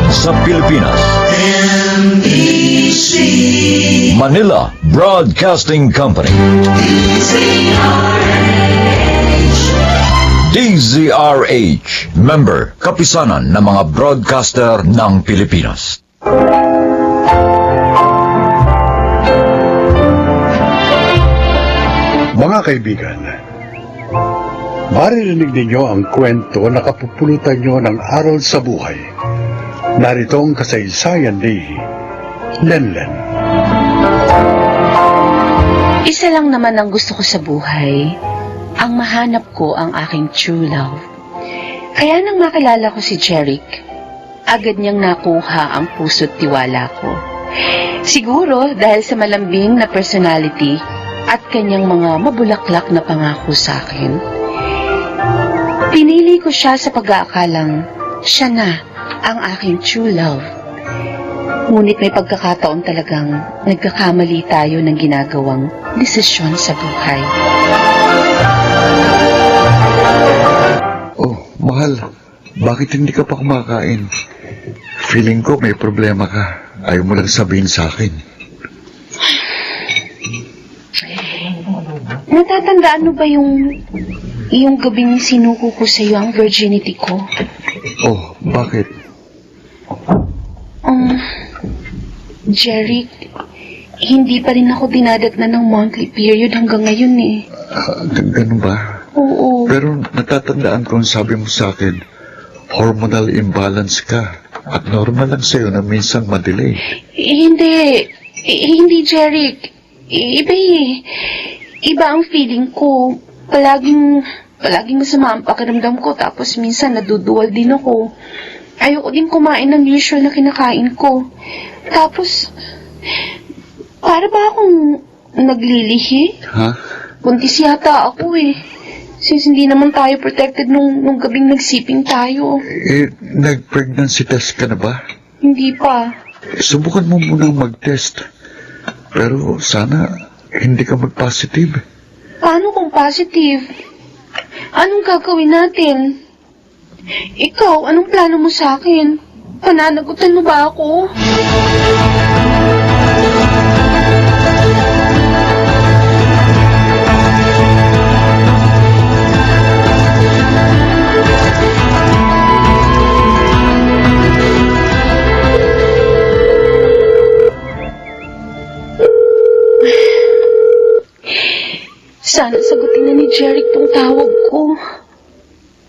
sa Pilipinas. NBC Manila Broadcasting Company. DZRH, member, kapisanan ng mga broadcaster ng Pilipinas. Mga kaibigan, maririnig ninyo ang kwento na kapupulutan nyo ng aral sa buhay. Narito ang kasaysayan ni Lenlen. Isa lang naman ang gusto ko sa buhay, ang mahanap ko ang aking true love. Kaya nang makilala ko si Jeric, agad niyang nakuha ang puso't tiwala ko. Siguro dahil sa malambing na personality at kanyang mga mabulaklak na pangako sa akin. Pinili ko siya sa pag-aakalang siya na ang aking true love. Ngunit may pagkakataon talagang nagkakamali tayo ng ginagawang desisyon sa buhay. Oh, mahal. Bakit hindi ka pa kumakain? Feeling ko may problema ka. Ayaw mo lang sabihin sa akin. Natatandaan mo ba yung gabing sinuko ko sa iyo ang virginity ko? Oh, bakit? Jeric, hindi pa rin ako dinadagnan ng monthly period hanggang ngayon eh. Ganun ba? Oo. Pero natatandaan ko ang sabi mo sa akin, hormonal imbalance ka at normal lang sa'yo na minsan madelay. Hindi Jeric. Iba eh. Iba ang feeling ko. Palaging masama ang pakiramdam ko tapos minsan naduduwal din ako. Ayoko din kumain ng usual na kinakain ko. Tapos, para ba akong naglilihi? Ha? Buntis yata ako eh. Since hindi naman tayo protected nung gabing nagsiping tayo. Nag-pregnancy test ka na ba? Hindi pa. Subukan mo munang mag-test. Pero sana hindi ka mag-positive. Paano kung positive? Anong gagawin natin? Ikaw, anong plano mo sa akin? Pananagutan mo ba ako? Sana sagutin na ni Jeric tong tawag ko.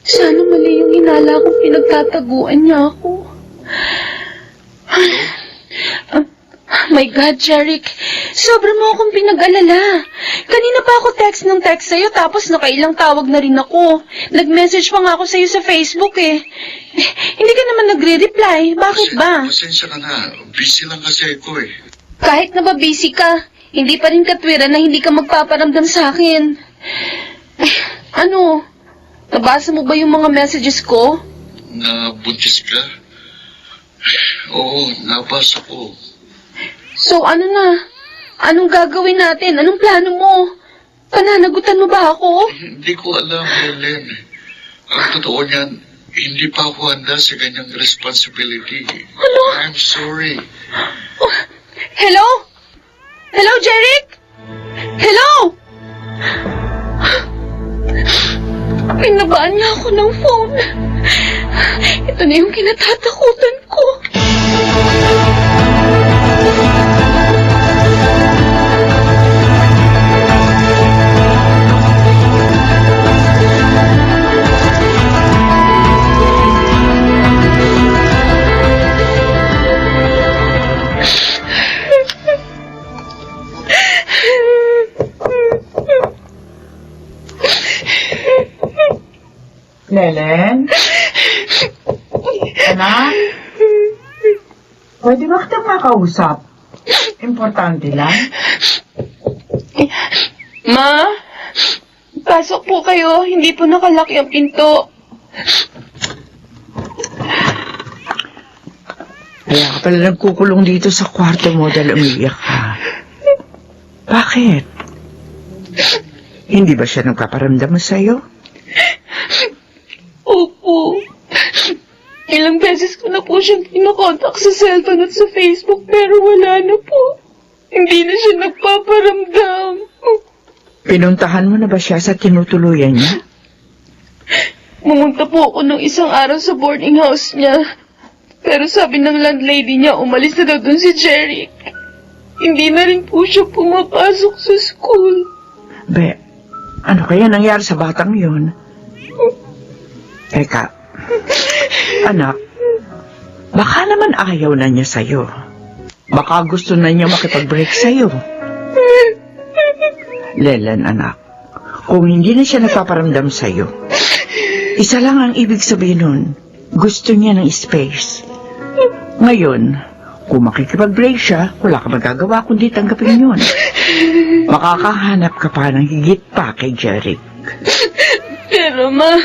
Sana mali yung hinala kong pinagtataguan niya ako. My God, Jeric. Sobra mo akong pinag-alala. Kanina pa ako text sa'yo tapos nakailang tawag na rin ako. Nag-message pa nga ako sa'yo sa Facebook eh. Hindi ka naman nagre-reply. Bakit ba? Pasensya ka na. Busy lang kasi ako eh. Kahit na ba busy ka, hindi pa rin katwiran na hindi ka magpaparamdam sa akin. Ano? Nabasa mo ba yung mga messages ko? Nabuntis ka? Oo, nabasa ko. So ano na? Anong gagawin natin? Anong plano mo? Pananagutan mo ba ako? Hindi ko alam, Helen. Ang totoo niyan, hindi pa ako handa sa ganyang responsibility. Ano? I'm sorry. Oh, hello? Hello, Jeric? Hello? Pinabaan niya ako ng phone. Ito na yung kinatatakutan ko. Lelen? Anak? Pwede ba kitang makausap? Importante lang. Ma? Pasok po kayo. Hindi po nakalaki ang pinto. Kaya ka pala nagkukulong dito sa kwarto mo dahil umiiyak ka. Bakit? Hindi ba siya nagpaparamdam sa'yo? Opo. Ilang beses ko na po siyang kinakontak sa cellphone at sa Facebook pero wala na po. Hindi na siya nagpaparamdam. Pinuntahan mo na ba siya sa tinutuluyan niya? Pumunta po ako ng isang araw sa boarding house niya. Pero sabi ng landlady niya, umalis na daw dun si Jeric. Hindi na rin po siya pumapasok sa school. Be, ano kaya nangyari sa batang yun? Teka, anak, baka naman ayaw na niya sa'yo. Baka gusto na niya makipag-break sa'yo. Lelan, anak, kung hindi na siya nagpaparamdam sa'yo, isa lang ang ibig sabihin nun, gusto niya ng space. Ngayon, kung makikipag-break siya, wala ka magagawa kundi tanggapin yun. Makakahanap ka pa ng higit pa kay Jeric. Pero ma,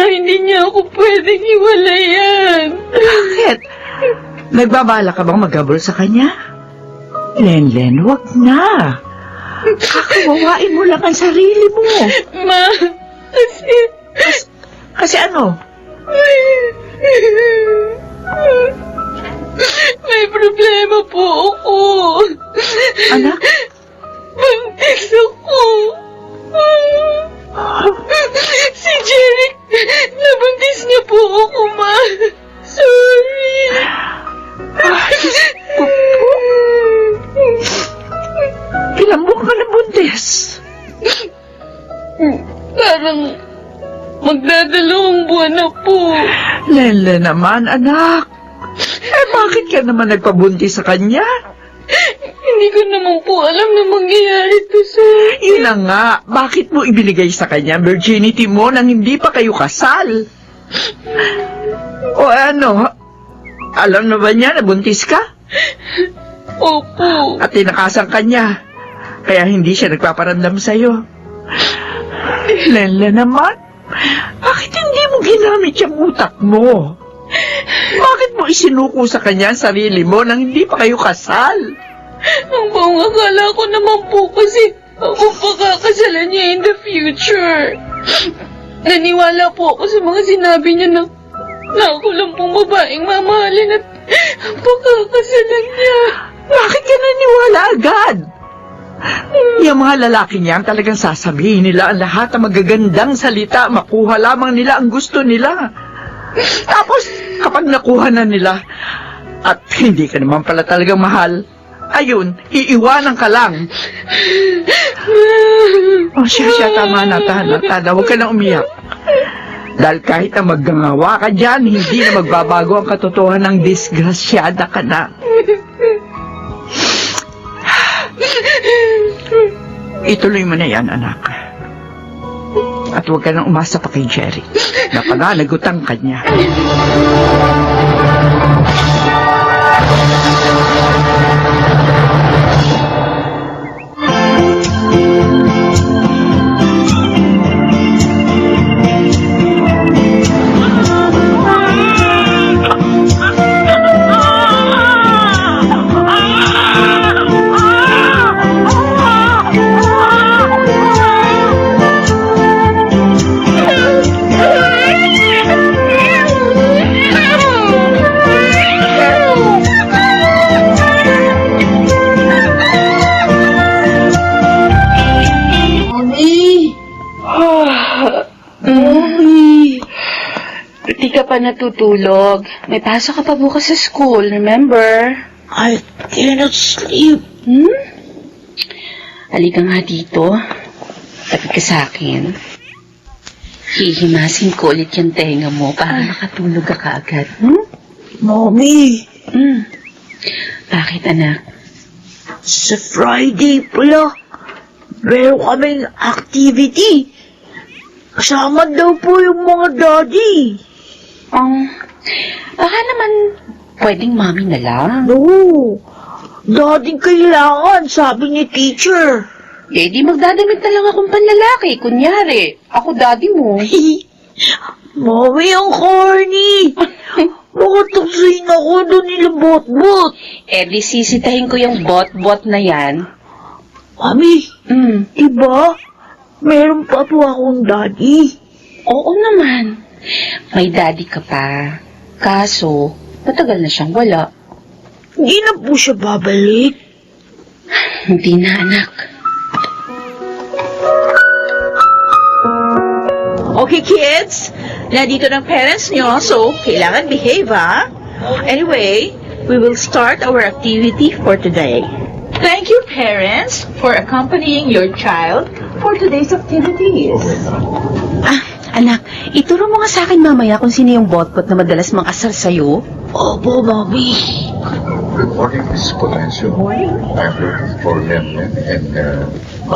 hindi niya ako pwedeng iwalayan. Bakit? Nagbabala ka bang maghabol sa kanya? Len, wag na. Kakawawain mo lang ang sarili mo. Ma, Kasi ano? May problema po ako. Anak? Buntis ako. Si Jeric, nabuntis niya po ako, ma. Sorry. Ilang buwan ka na buntis? Parang magdadalawang buwan na po. Len naman, anak. Bakit ka naman nagpabuntis sa kanya? Hindi ko naman po alam na mangyayari to, sir. Yun na nga, bakit mo ibinigay sa kanya virginity mo nang hindi pa kayo kasal? O ano, alam na ba niya na buntis ka? Opo. At tinakasan ka niya, kaya hindi siya nagpaparamdam sa'yo. Len naman, bakit hindi mo ginamit yung utak mo? Bakit mo isinuko sa kanya ang sarili mo nang hindi pa kayo kasal? Ang buong akala ko naman po kasi ako pakakasalan niya in the future. Naniwala po ako sa mga sinabi niya na ako lang pong babaeng mamahalin at pakakasalan niya. Bakit ka naniwala agad? Yung mga lalaki niya ang talagang sasabihin nila ang lahat ng magagandang salita, makuha lamang nila ang gusto nila. Tapos, kapag nakuha na nila, at hindi ka naman pala talagang mahal, ayun, iiwanan ka lang. Siya, tama na, Tana, huwag ka na umiyak. Dahil kahit na maggangawa ka dyan, hindi na magbabago ang katotohanan ng disgrasyada ka na. Ituloy mo na yan, anak. At huwag ka nang umasa pa kay Jerry. Napananagutan ka niya. Di ka pa natutulog. May pasok ka pa bukas sa school, remember? I cannot sleep. Halika nga dito. Tapit ka sa akin. Hihimasin ko ulit yung tenga mo para makatulog ka kaagad. Mommy, Bakit, anak? sa Friday pala, meron kaming activity. Kasama daw po yung mga daddy. Baka naman pwedeng mami na lang. No, daddy kailangan, sabi ni teacher. Eh, di magdadamit na lang akong panlalaki. Kunyari, ako daddy mo. Mommy, ang corny. Makatuksayin ako doon nila bot-bot. Eh, di sisitahin ko yung bot-bot na yan. Mami, iba? Meron pa po akong daddy. Oo naman. May daddy ka pa. Kaso, matagal na siyang wala. Hindi na po siya babalik. Hindi na, anak. Okay, kids. Nandito ng parents nyo, so kailangan behave, ha? Anyway, we will start our activity for today. Thank you, parents, for accompanying your child for today's activities. Anak, ituro mo nga sa akin mamaya kung sino yung botbot na madalas mang-asar sa'yo. Opo, Mami. Good morning, Miss Potencio. Morning. I'm looking for Lemon and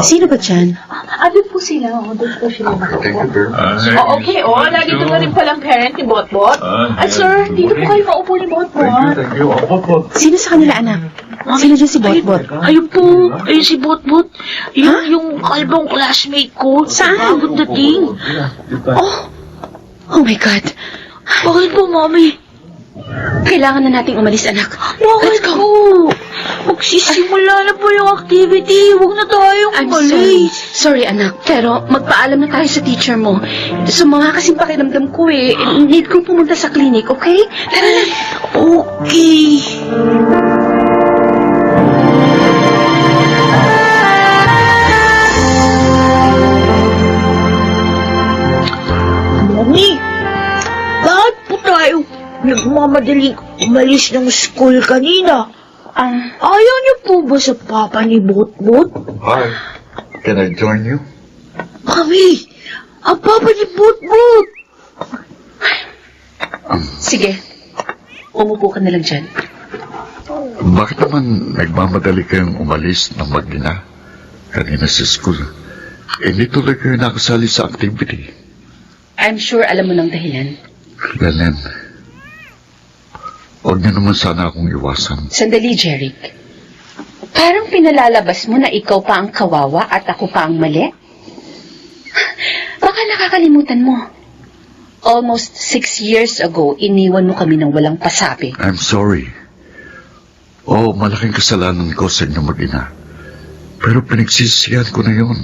Sino ba dyan? Ano po sila? Doon po sila. thank you very much. Okay, nandito na rin palang parent ni Botbot. At sir, dito po kayo maupo ni Botbot. Thank you. Opo. Sino sa kanila, anak? Sino dyan si Botbot? Ayun po, ayun si Botbot. Yung kalbong classmate ko. Saan? Bagong dating. Oh my God. Bakit po, Mami? Kailangan na nating umalis, anak. Bakit po? Magsisimula na po yung activity. Huwag na tayong I'm sorry. umalis. Sorry, anak. Pero magpaalam na tayo sa teacher mo. Sumama kasing pakiramdam ko eh. Need kong pumunta sa clinic, okay? Tara na. Okay. Mami, bakit po tayo nagmamadaling umalis ng school kanina? Ayaw niyo po ba sa papa ni Botbot? Hi. Can I join you? Mami, ang papa ni Botbot! Sige. Umupo ka na lang dyan. Bakit naman nagmamadali kayong umalis ng mag-ina kanina sa school? Hindi tuloy kayo nakasali sa activity. I'm sure alam mo ng dahilan. Lelen, huwag niyo naman sana akong iwasan. Sandali, Jeric. Parang pinalalabas mo na ikaw pa ang kawawa at ako pa ang mali? Baka nakakalimutan mo. Almost 6 years ago, iniwan mo kami ng walang pasabi. I'm sorry. Malaking kasalanan ko sa inyo mag-ina. Pero pinagsisisihan ko na yun.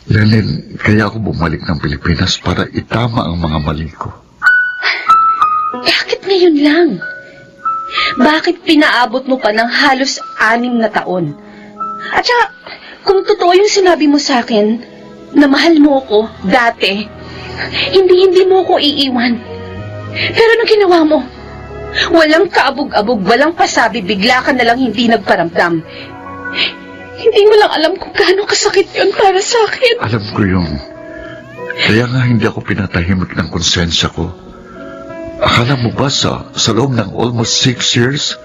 Lelen, kaya ako bumalik ng Pilipinas para itama ang mga mali ko. Bakit ngayon lang? Bakit pinaabot mo pa ng halos 6 na taon? At saka, kung totoo yung sinabi mo sa akin, na mahal mo ko dati, hindi mo ko iiwan. Pero anong ginawa mo? Walang kaabog-abog, walang pasabi, bigla ka na lang hindi nagparamdam. Hindi mo lang alam kung gaano kasakit yun para sa akin. Alam ko yun. Kaya nga hindi ako pinatahimik ng konsensya ko. Akala mo ba sa loob ng almost 6 years,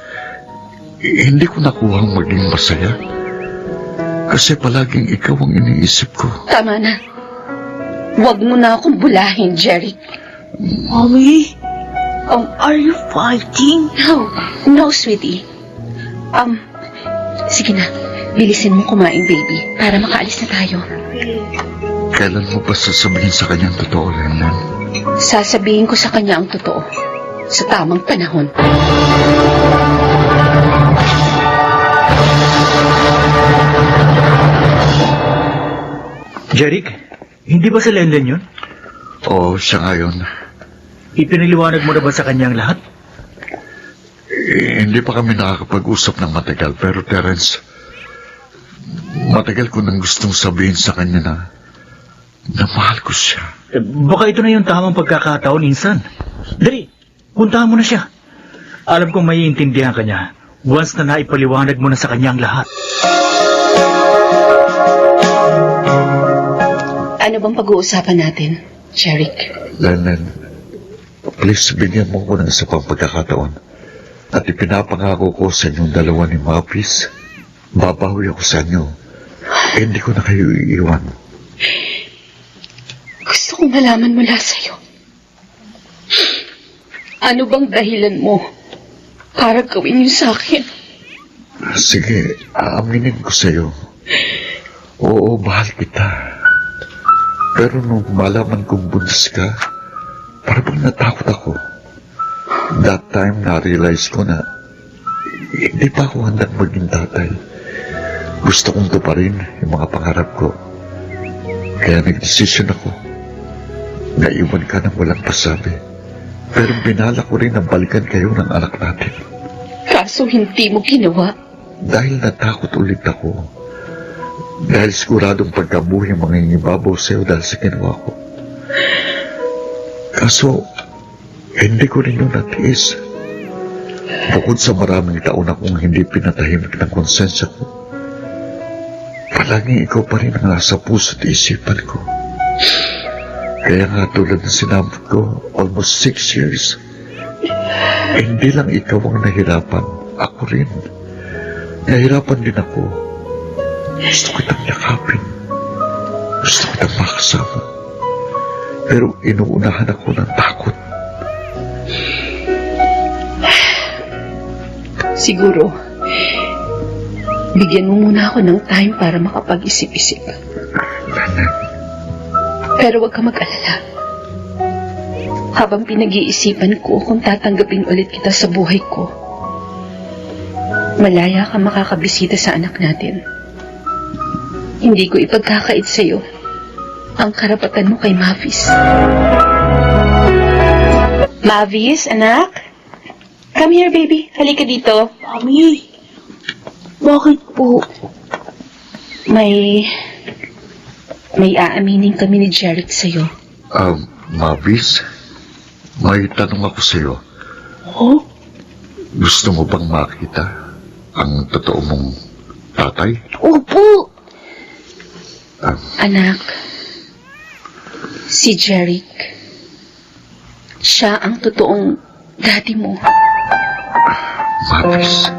hindi ko nakuhang maging masaya? Kasi palaging ikaw ang iniisip ko. Tama na. Huwag mo na akong bulahin, Jeric. Mami, are you fighting? No, sweetie. Sige na. Bilisin mo kumain, baby, para makaalis na tayo. Kailan mo ba sasabihin sa kanyang totoo, Lennon? Sasabihin ko sa kanya ang totoo. Sa tamang panahon. Jeric, hindi ba si Lenlen yun? Oo, siya nga yun. Ipiniliwanag mo na ba sa kanyang lahat? Hindi pa kami nakakapag-usap ng matagal, pero Terence, matagal ko nang gustong sabihin sa kanya na mahal ko siya. Baka ito na yung tamang pagkakataon, insan. Dali, puntahan mo na siya. Alam kong maiintindihan ka niya once na naipaliwanag mo na sa kanyang lahat. Ano bang pag-uusapan natin, Jeric? Lennon, please bigyan mo ko ng isa pang pagkakataon. At ipinapangako ko sa inyong dalawa ni Mapis, babawi ako sa inyo. Hindi ko na kayo iiwan. Gusto kong malaman mula sa'yo. Ano bang dahilan mo para gawin yun sa akin? Sige, aaminin ko sa'yo. Oo, mahal kita. Pero nung malaman kong buntis ka, parang natakot ako. That time, na-realize ko na hindi pa ako handang maging tatay. Gusto kong tuparin yung mga pangarap ko. Kaya nag-decision ako. Naiwan ka ng walang pasabi. Pero binala ko rin ang balikan kayo ng anak natin. Kaso hindi mo ginawa. Dahil natakot ulit ako. Dahil siguradong pagkabuhi ang mga ingibabaw sa'yo dahil sa ginawa ko. Kaso, hindi ko rin yung natiis. Bukod sa maraming taon akong hindi pinatahimik ng konsensya ko, palaging ikaw pa rin ang nasa puso't isipan ko. Kaya nga tulad ng sinabi ko, almost 6 years, hindi lang ikaw ang nahirapan, ako rin. Nahirapan din ako. Gusto kitang yakapin. Gusto kitang makasama. Pero inuunahan ako ng takot. Siguro, bigyan mo muna ako ng time para makapag-isip-isip. Lanan, Pero huwag ka mag-alala. Habang pinag-iisipan ko kung tatanggapin ulit kita sa buhay ko, malaya ka makakabisita sa anak natin. Hindi ko ipagkakait sa'yo ang karapatan mo kay Mavis. Mavis, anak? Come here, baby. Halika dito. Mami, bakit po? May aaminin kami ni Jeric sa'yo. Mavis, may tanong ako sa'yo. Oh? Gusto mo bang makita ang totoo mong tatay? Opo. Anak, si Jeric, siya ang totoong daddy mo. Mavis,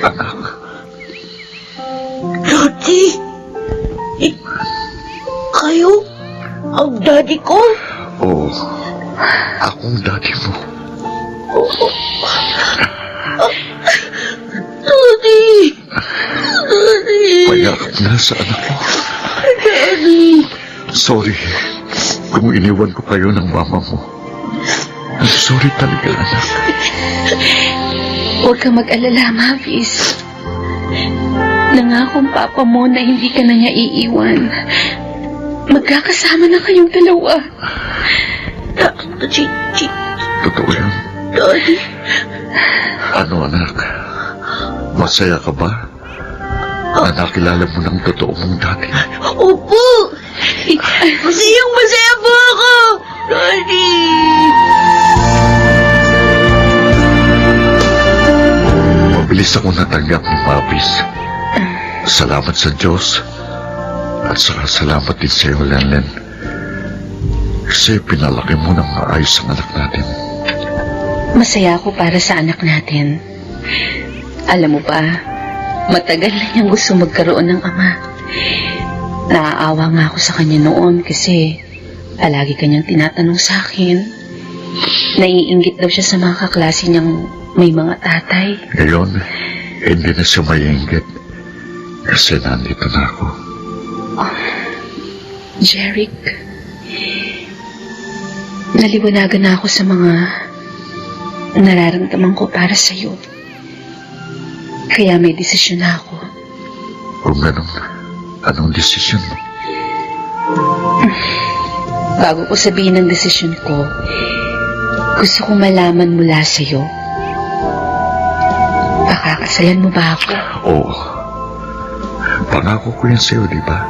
anak, Daddy? Kayo? Ang daddy ko? oo, akong daddy mo. Daddy! Daddy! Payakap na sa anak mo. Daddy! Sorry kung iniwan ko kayo ng mama mo. I'm sorry talaga, anak. Huwag ka mag-alala, Mavis. Nangakong papa mo na hindi ka na niya iiwan. Magkakasama na kayong dalawa. Totoo yan. Daddy? Ano, anak? Masaya ka ba? Na nakilala mo ng totoo mong dati. Opo! Masayang-masaya po ako! Daddy! Mabilis ako natanggap ni Mavis. Salamat sa Diyos. At saka salamat din sa iyo, Lenlen. Kasi pinalaki mo ng maayos ang anak natin. Masaya ako para sa anak natin. Alam mo ba, matagal na niyang gusto magkaroon ng ama. Naaawa nga ako sa kanya noon kasi palagi kanyang tinatanong sa akin. Naiinggit daw siya sa mga kaklase niyang may mga tatay. Ngayon, hindi na siya maiinggit. Kasi nandito na ako. Jeric, naliwanagan na ako sa mga nararamdaman ko para sa'yo. Kaya may desisyon na ako. Kung ganun, anong desisyon mo? Bago ko sabihin ang desisyon ko, gusto kong malaman mula sa'yo. Pakakasalan mo ba ako? Oo. Pangako ko yan sa'yo, di ba?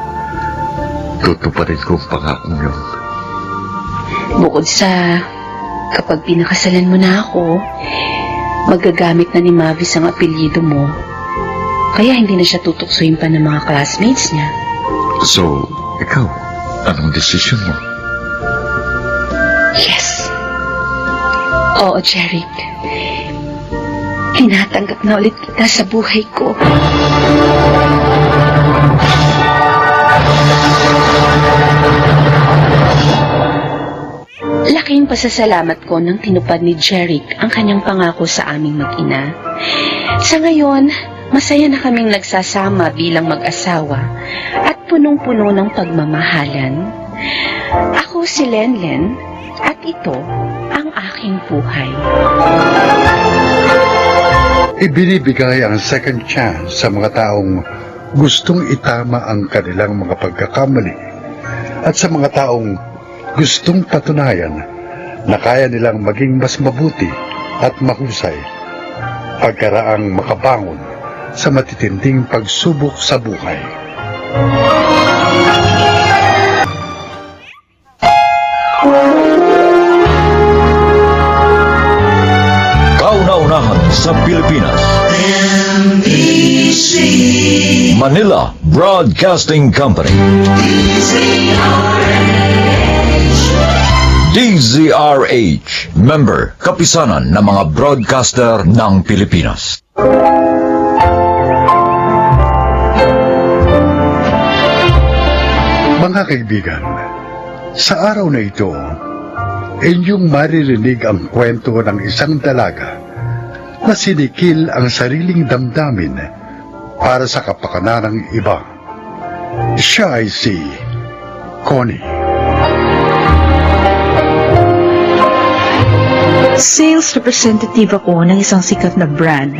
Tutuparin ko ang pangakong yun. Bukod sa kapag pinakasalan mo na ako, magagamit na ni Mavis ang apelyido mo. Kaya hindi na siya tutuksoin pa ng mga classmates niya. So, ikaw, anong desisyon mo? Yes. Oo, Jeric. Tinatanggap na ulit kita sa buhay ko. Laking pasasalamat ko nang tinupad ni Jeric ang kanyang pangako sa aming mag-ina. Sa ngayon, masaya na kaming nagsasama bilang mag-asawa at punong-puno ng pagmamahalan. Ako si Lenlen at ito ang aking buhay. Ibinibigay ang second chance sa mga taong gustong itama ang kanilang mga pagkakamali at sa mga taong gustong patunayan na kaya nilang maging mas mabuti at mahusay pagkaraang makabangon sa matitinding pagsubok sa buhay. Kauna-unahan sa Pilipinas. Manila Broadcasting Company. DZRH, member, kapisanan ng mga broadcaster ng Pilipinas. Mga kaibigan, sa araw na ito, inyong maririnig ang kwento ng isang dalaga na sinikil ang sariling damdamin para sa kapakanan ng iba. Siya ay si Connie. Sales representative ako ng isang sikat na brand.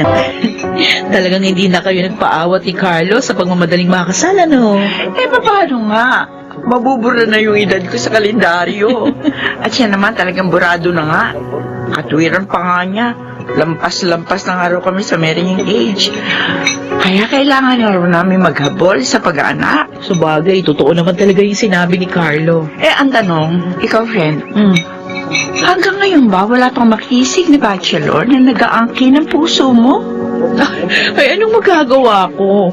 Talagang hindi na kayo nagpaawat ni Carlos sa pagmamadaling makasal, ano? Paano nga? Mabubura na yung edad ko sa kalendaryo. At siya naman talagang burado na nga. Katwiran pa nga niya. Lampas-lampas na nga raw kami sa marrying age. Kaya kailangan na raw namin maghabol sa pag-aanak. Sabagay, totoo naman talaga yung sinabi ni Carlo. Ang tanong, ikaw friend, hanggang ngayon ba wala pang makisig na bachelor na nag-aangkin ng puso mo? Ay, anong magagawa ko?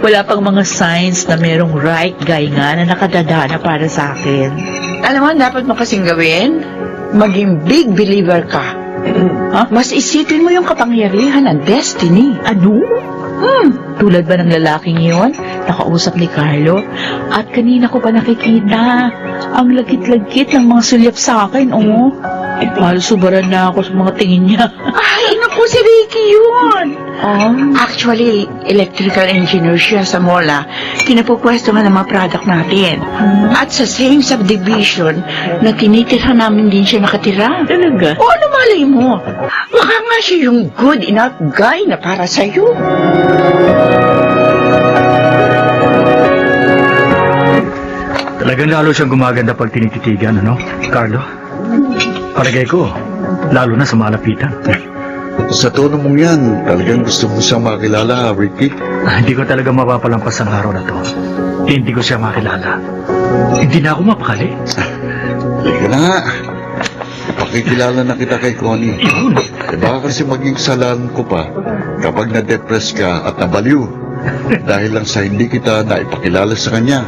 Wala pang mga signs na merong right guy nga na nakadadana para sa akin. Alam mo, dapat mo kasing gawin? Maging big believer ka. Mas isipin mo yung kapangyarihan ng destiny. Ano? Tulad ba ng lalaking yun? Nakausap ni Carlo. At kanina ko pa nakikita. Ang lagkit-lagkit ng mga sulyap sa akin, oh. Halos subaran na ako sa mga tingin niya. Ay, naku, si Ricky yun. Actually, electrical engineer siya sa mola. Pinapupwesto nga ng mga product natin. At sa same subdivision, na tinitirhan namin din siya nakatira. Talaga? O, ano malay mo? Baka nga siya yung good enough guy na para sa'yo. Talagang lalo siyang gumaganda pag tinititigan, ano, Carlo? Palagay ko, lalo na sa malapitan. Sa tono mong yan, talagang gusto mo siyang makilala, Ricky. Hindi ko talaga mapapalampas ang araw na to. Hindi ko siya makilala. Hindi na ako mapakali. Halika na nga. Ipakikilala na kita kay Connie. Baka kasi maging kasalanan ko pa kapag na-depress ka at nabaliw. Dahil lang sa hindi kita naipakilala sa kanya.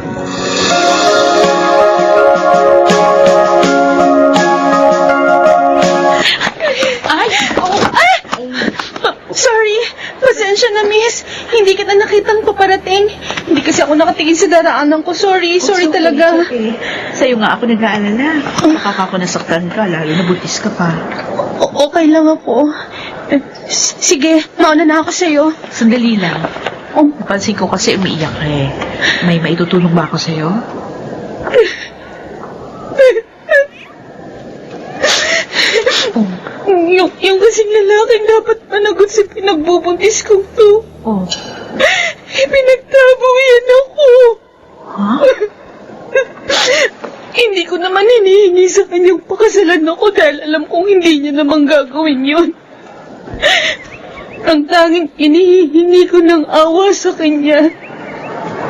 Sorry, pasensya na miss. Hindi kita nakitang paparating. Hindi kasi ako nakatingin sa daraanan ko. Sorry talaga. Okay. Sa'yo nga ako nag-aalala. Baka ako nasaktan ka, lalo na butis ka pa. Okay lang ako. Sige, mauna na ako sa'yo. Sandali lang. Napansin ko kasi umiiyak ka eh. May maitutulong ba ako sa'yo? Yung kasing lalaking dapat managot sa pinagbubuntis kong to. Oh. Pinagtaboy yan ako. Ha? Hindi ko naman hinihingi sa kanyang pakasalan ako dahil alam kong hindi niya naman gagawin yun. Ang tanging hinihingi ko ng awa sa kanya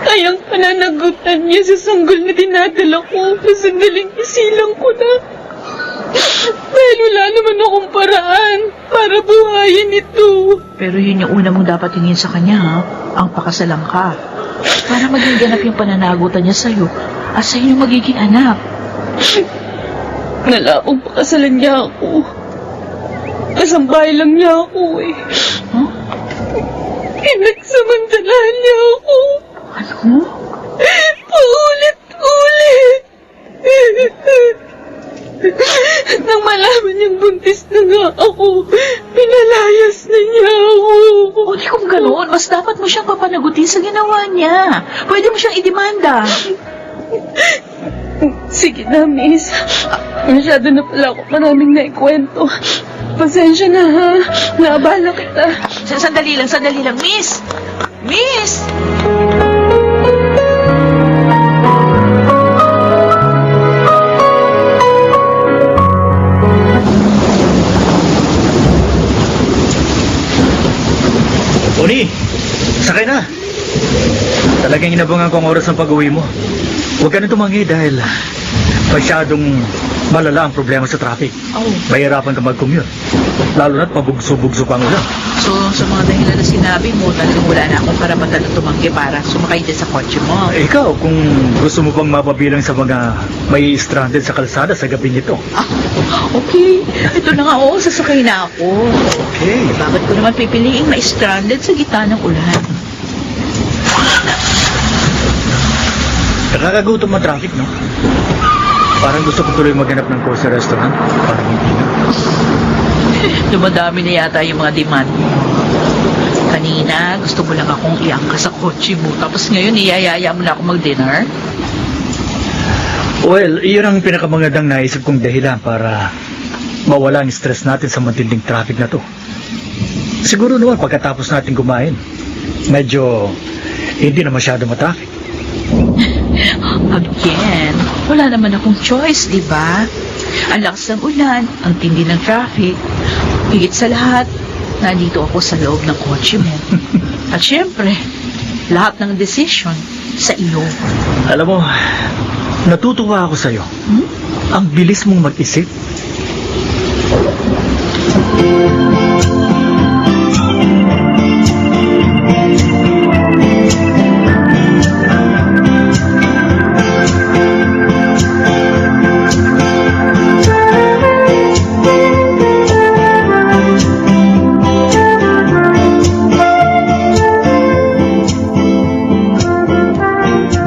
ay ang pananagutan niya sa sanggol na dinadala ko na sandaling isilang ko na. Dahil wala naman akong paraan para buhayin ito. Pero yun yung una mong dapat hingin sa kanya, ha? Ang pakasalan ka. Para maging ganap yung pananagutan niya sa'yo at sa'yo yung magiging anak. Wala akong pakasalan niya ako. Kasambahay lang niya ako eh. Huh? Pinagsamantalahan niya ako. Ano? Paulit-ulit. Nang malaman niyang buntis na nga ako, pinalayas na niya ako. O di kung ganoon, mas dapat mo siyang papanagutin sa ginawa niya. Pwede mo siyang idemanda. Sige na, miss. Masyado na pala ako maraming naikwento. Pasensya na, ha? Naabala kita. Sandali lang, miss! Miss! Talagang inabangan ko ang oras ng pag-uwi mo. Huwag ka na tumangi dahil masyadong malala ang problema sa traffic. Oh. Mahirapan ka mag-commute. Lalo na't pabugso-bugso pa ang ulan. So, sa mga dahilan na sinabi mo, talagang wala na akong karapatan na tumanggi para sumakay din sa kotse mo. Ikaw, kung gusto mo pang mapabilang sa mga may stranded sa kalsada sa gabi nito. Ah, okay. Ito na nga, oo, sasakay na ako. Okay. Bakit ko naman pipiliing ma-stranded sa gitna ng ulan? Nakakagutom ang traffic, no? Parang gusto ko tuloy maghanap ng course sa restaurant. Parang hindi na. Dumadami na yata yung mga demand mo. Kanina, gusto mo lang akong iangka sa kotse mo. Tapos ngayon, iyayaya mo na ako mag-dinner? Well, iyon ang pinakamagandang naisip kong dahilan para mawala ang stress natin sa matinding traffic na to. Siguro naman pagkatapos natin kumain, medyo hindi na masyado matraffic. Again, wala naman akong choice, di ba? Ang lakas ng ulan, ang tindi ng traffic. Higit sa lahat, nandito ako sa loob ng kotse mo. At syempre, lahat ng decision sa iyo. Alam mo, natutuwa ako sa'yo. Ang bilis mong mag-isip.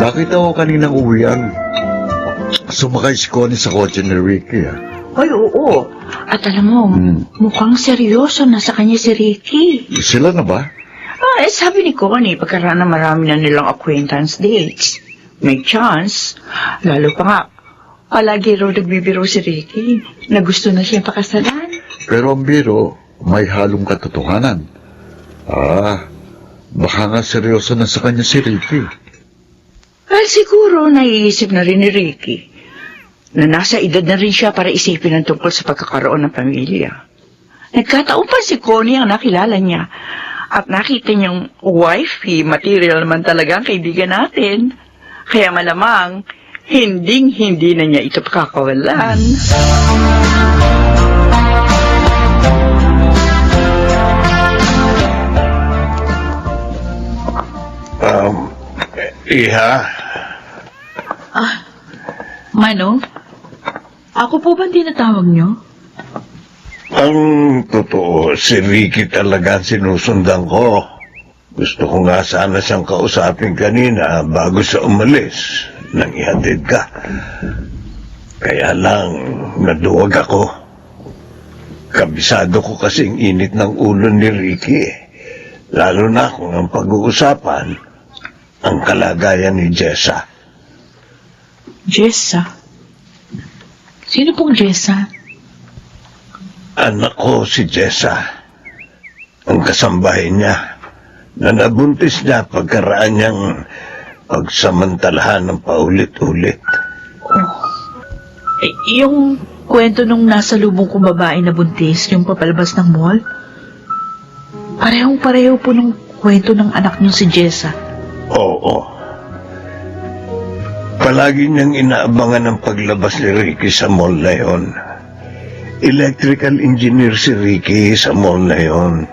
Nakita ko kaninang uwian. Sumakay si Connie sa kotse ni Ricky. Ay, oo. At alam mo, mukhang seryoso na sa kanya si Ricky. Sila na ba? Sabi ni Connie, pagkaraan na marami na nilang acquaintance dates. May chance. Lalo pa nga, palagi raw nagbibiro si Ricky na gusto na siya pakasalan. Pero ang biro, may halong katotohanan. Baka nga seryoso na sa kanya si Ricky. Siguro naiisip na rin ni Ricky na nasa edad na rin siya para isipin ang tungkol sa pagkakaroon ng pamilya. Nagkataon pa si Connie ang nakilala niya at nakita niyang wifey material naman talaga ang kaibigan natin. Kaya malamang hindi na niya ito pakakawalan. Iha? Mano? Ako po ba tinatawag niyo? Ang totoo, si Ricky talaga ang sinusundan ko. Gusto ko nga sana siyang kausapin kanina bago siya umalis nang ihatid ka. Kaya lang, naduwag ako. Kabisado ko kasing init ng ulo ni Ricky. Lalo na kung ang pag-uusapan, ang kalagayan ni Jessa. Jessa? Sino pong Jessa? Anak ko si Jessa. Ang kasambahay niya na nabuntis niya pagkaraan niyang pagsamantalahan ng paulit-ulit. Yung kwento nung nasa lubong kong babae na buntis, yung papalabas ng mall? Parehong-pareho po nung kwento ng anak niyo si Jessa. Oo. Palagi niyang inaabangan ang paglabas ni Ricky sa mall na yon. Electrical engineer si Ricky sa mall na yon.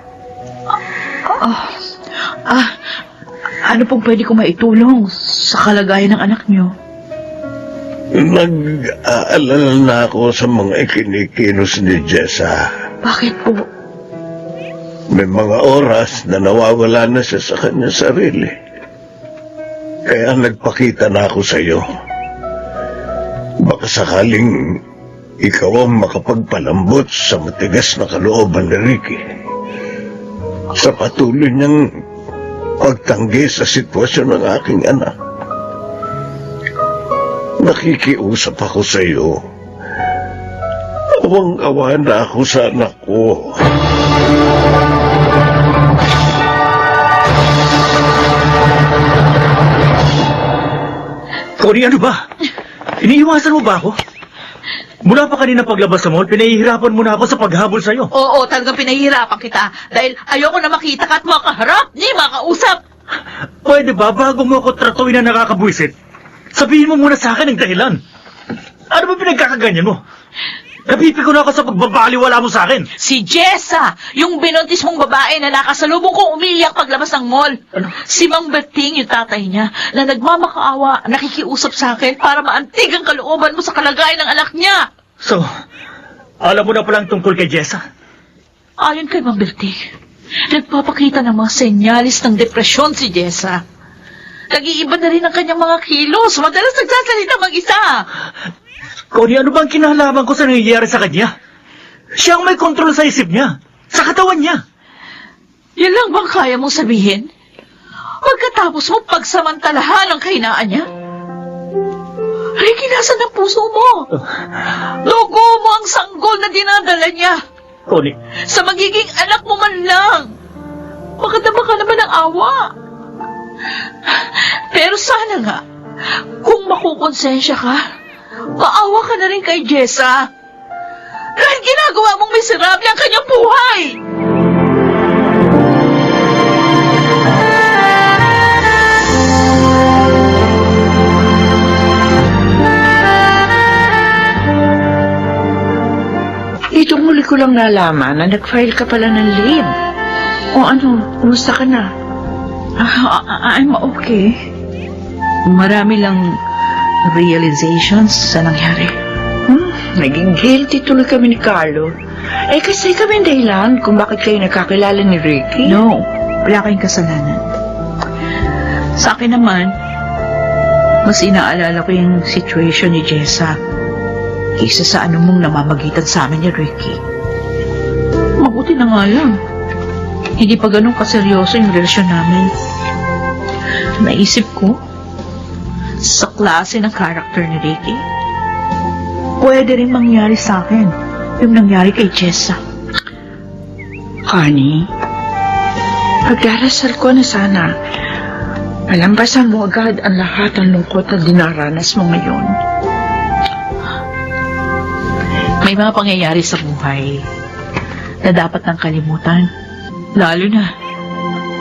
Ano pong pwede ko maitulong sa kalagayan ng anak niyo? Nag-aalala na ako sa mga ikinikilos ni Jessa. Bakit po? May mga oras na nawawala na siya sa kanya sarili. Kaya nagpakita na ako sa iyo. Baka sakaling ikaw ang makapagpalambot sa matigas na kalooban ni Ricky. Sa patuloy niyang pagtanggi sa sitwasyon ng aking anak. Nakikiusap ako sa iyo. Awang-awa na ako sa anak ko. Connie, ano ba? Iniiwasan mo ba ako? Mula pa kanina paglabas sa mall, pinahihirapan mo na ako sa paghabol sa'yo. Oo, talagang pinahihirapan kita dahil ayoko na makita ka at makaharap, ni makausap. Pwede ba, bago mo ako tratuin na nakakabwisit, sabihin mo muna sa akin ang dahilan. Ano ba pinagkakaganyan mo? Napipi ko na ako sa pagbabaliwala mo sa akin. Si Jessa, yung binuntis mong babae na nakasalubong kong umiiyak paglabas ng mall. Si Mang Berting, yung tatay niya, na nagmamakaawa, nakikiusap sa akin para maantig ang kalooban mo sa kalagayan ng anak niya. So, alam mo na palang tungkol kay Jessa? Ayon kay Mang Berting, nagpapakita ng mga senyalis ng depresyon si Jessa. Nag-iiba na rin ang kanyang mga kilos. Madalas nagsasalita mag-isa. Connie, ano bang kinalaman ko sa nangyayari sa kanya? Siya ang may kontrol sa isip niya, sa katawan niya. Yan lang bang kaya mong sabihin? Pagkatapos mo pagsamantalahan ang kahinaan niya? Ricky, nasan ang puso mo? Dugo mo ang sanggol na dinadala niya. Connie. Sa magiging anak mo man lang. Makadama ka naman ng awa. Pero sana nga, kung makukonsensya ka, maawa ka na rin kay Jessa. Dahil ginagawa mong miserable ang kanyang buhay. Itong muli ko lang nalaman na nag-file ka pala ng leave. O ano, kumusta ka na? I'm okay. Marami lang realizations sa nangyari. Naging guilty tuloy kami ni Carlo. Kasi kami ang dahilan kung bakit kayo nakakilala ni Ricky. No, wala kayong kasalanan. Sa akin naman, mas inaalala ko yung situation ni Jessa kaysa sa anumang namamagitan sa amin ni Ricky. Mabuti na nga lang. Hindi pa ganun kaseryoso yung relasyon namin. Naisip ko, sa klase ng character ni Ricky, pwede rin mangyari sa akin yung nangyari kay Jessa. Honey, pagdarasal ko na sana, malampasan mo agad ang lahat ng lungkot na dinaranas mo ngayon. May mga pangyayari sa buhay na dapat nang kalimutan. Lalo na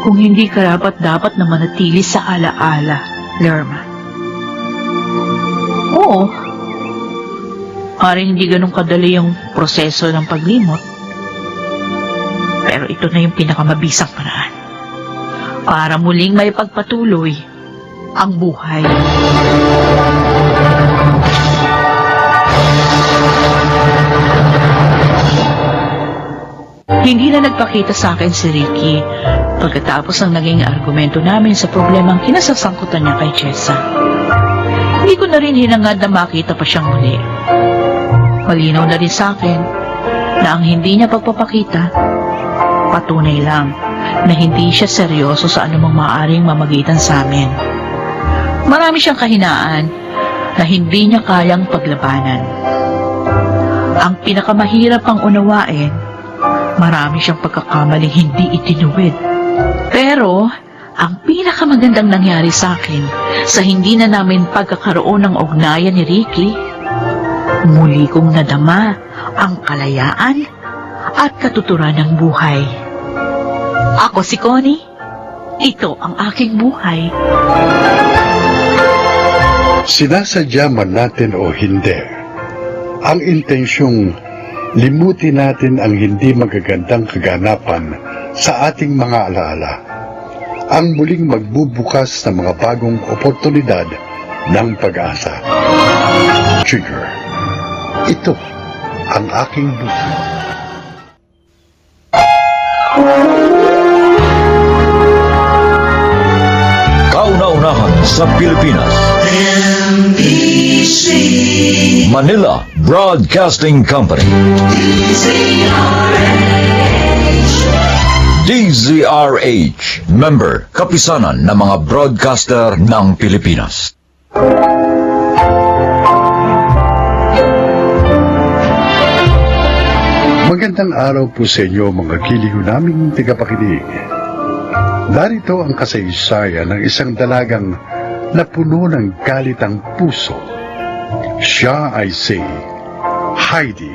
kung hindi karapat-dapat na manatili sa alaala, Lerma. Oo, parang hindi ganun kadali yung proseso ng paglimot. Pero ito na yung pinakamabisang paraan para muling may pagpatuloy ang buhay. Hindi na nagpakita sa akin si Ricky pagkatapos ng naging argumento namin sa problemang kinasasangkutan niya kay Jessa. Hindi ko na rin hinangad na makita pa siyang muli. Malinaw na rin sa akin na ang hindi niya pagpapakita, patunay lang na hindi siya seryoso sa anumang maaaring mamagitan sa amin. Marami siyang kahinaan na hindi niya kayang paglabanan. Ang pinakamahirap pang unawain, marami siyang pagkakamaling hindi itinuwid. Pero, ang pinakamagandang nangyari sa akin sa hindi na namin pagkakaroon ng ugnayan ni Ricky, muli kong nadama ang kalayaan at katuturan ng buhay. Ako si Connie. Ito ang aking buhay. Sinasadya man natin o hindi, ang intensyong limutin natin ang hindi magagandang kaganapan sa ating mga alaala, ang muling magbubukas ng mga bagong oportunidad ng pag-asa. Trigger. Ito ang aking buhay. Kauna-unahan sa Pilipinas. NBC Manila Broadcasting Company. DZRH, member, kapisanan ng mga broadcaster ng Pilipinas. Magandang araw po sa inyo mga giliw naming tagapakinig. Narito ang kasaysayan ng isang dalagang na puno ng galit ang puso. Siya ay si Heidi.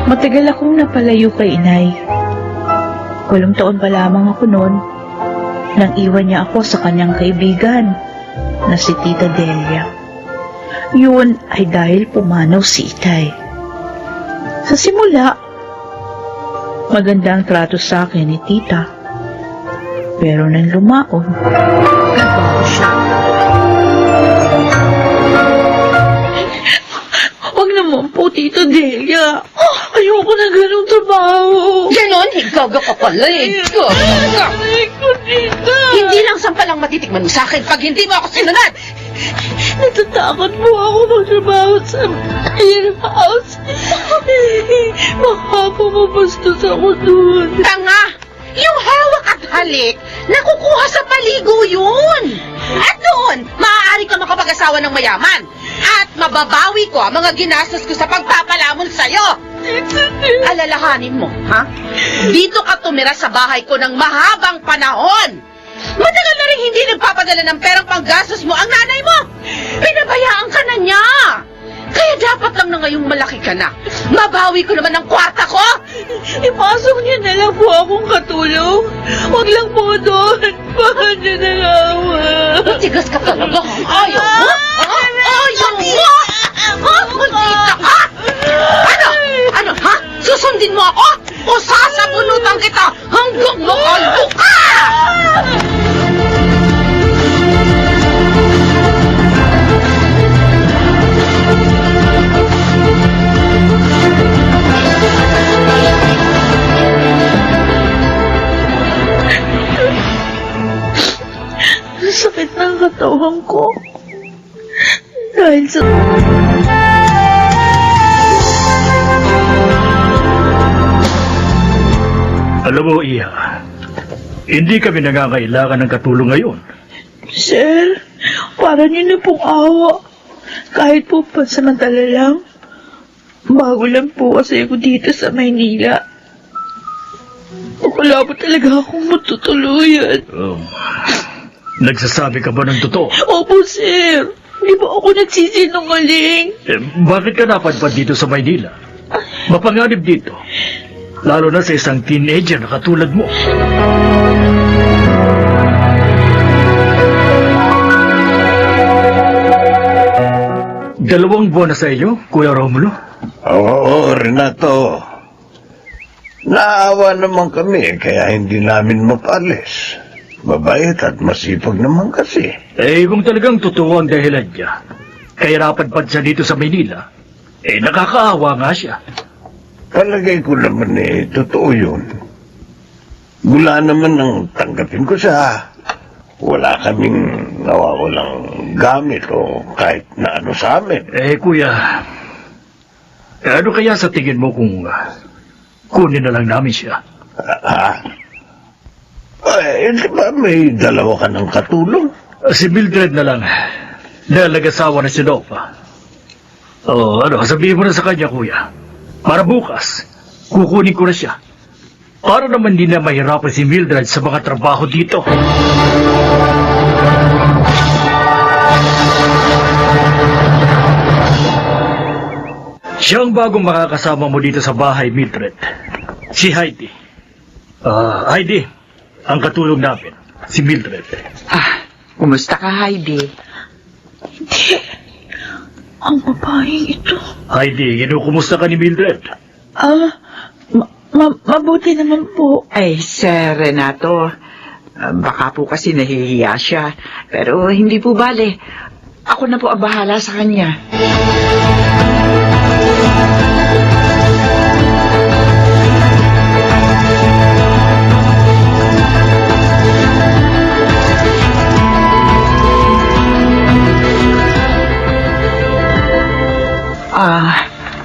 Matagal akong napalayo kay inay. 8 taon pa lamang ako noon nang iwan niya ako sa kanyang kaibigan na si Tita Delia. Yun ay dahil pumanaw si Itay. Sa simula, maganda ang trato sa akin ni Tita. Pero nang lumaon, nagbago siya. Huwag naman po, Tita Delia. Ayoko na ganong trabaho. Ganon, higaga ka pala eh. Higaga. Tita. Hindi lang sampalang matitikman mo sa akin pag hindi mo ako sinunod. Natatakot po ako magtrabaho sa warehouse. Baka po mabastos ako doon. Tanga! Yung hawak at halik, nakukuha sa paligo yun. At doon, maaari ka makapag-asawa ng mayaman. At mababawi ko ang mga ginastos ko sa pagpapalamon sa'yo. Alalahanin mo, ha? Dito ka tumira sa bahay ko ng mahabang panahon. Matagal na rin hindi nagpapadala ng perang panggastos mo ang nanay mo. Pinabayaan ka na niya. Kaya dapat lang na ngayong malaki ka na. Mabawi ko naman ang kwarta ko. Ipasok niyo na lang po akong katulong. Huwag lang po doon. Bakit niyo na lang? Matigas ka talaga, ha? Ayaw mo? Ha? Ayaw mo? Ha? Maldita ka? Ano? Ano, ha? Susundin mo ako? O sasabunutan kita hanggang makalbo ka? Sakit ng katawan ko. Dahil sa... Alam mo, Iha, hindi kami nangangailangan ng katulong ngayon. Sir, para niyo na pong awa. Kahit po pansamantala lang. Bago lang po kasi ako dito sa Maynila. Wala po talaga akong matutuluyan. Nagsasabi ka ba ng totoo? Opo, sir. Di ba ako nagsisinungaling? Bakit ka napadpad dito sa Maynila? Mapanganib dito. Lalo na sa isang teenager na katulad mo. Dalawang buwan na sa iyo, Kuya Romulo? Oo, Renato. Naawa naman kami, kaya hindi namin mapalis. Mabait at masipag naman kasi. Kung talagang totoo ang dahilan niya, kaya napadpad siya dito sa Maynila, nakakaawa nga siya. Palagay ko naman totoo yun. Mula naman nang tanggapin ko siya, wala kaming nawawalang gamit o kahit na ano sa amin. Kuya, ano kaya sa tingin mo kung kunin na lang namin siya? Di ba may dalawa ka ng katulong? Si Mildred na lang, dahil nag-asawa na si Nova. Sabihin mo na sa kanya, Kuya. Para bukas, kukunin ko na siya. Para naman hindi na mahirapan si Mildred sa mga trabaho dito. Siya ang bagong makakasama mo dito sa bahay, Mildred. Si Heidi. Heidi, ang katulong namin, si Mildred. Kumusta ka, Heidi? Ang babaeng ito. Heidi, kinukumusta ka ni Mildred? Mabuti naman po. Ay, Sir Renato, baka po kasi nahihiya siya. Pero hindi po bale. Ako na po ang bahala sa kanya.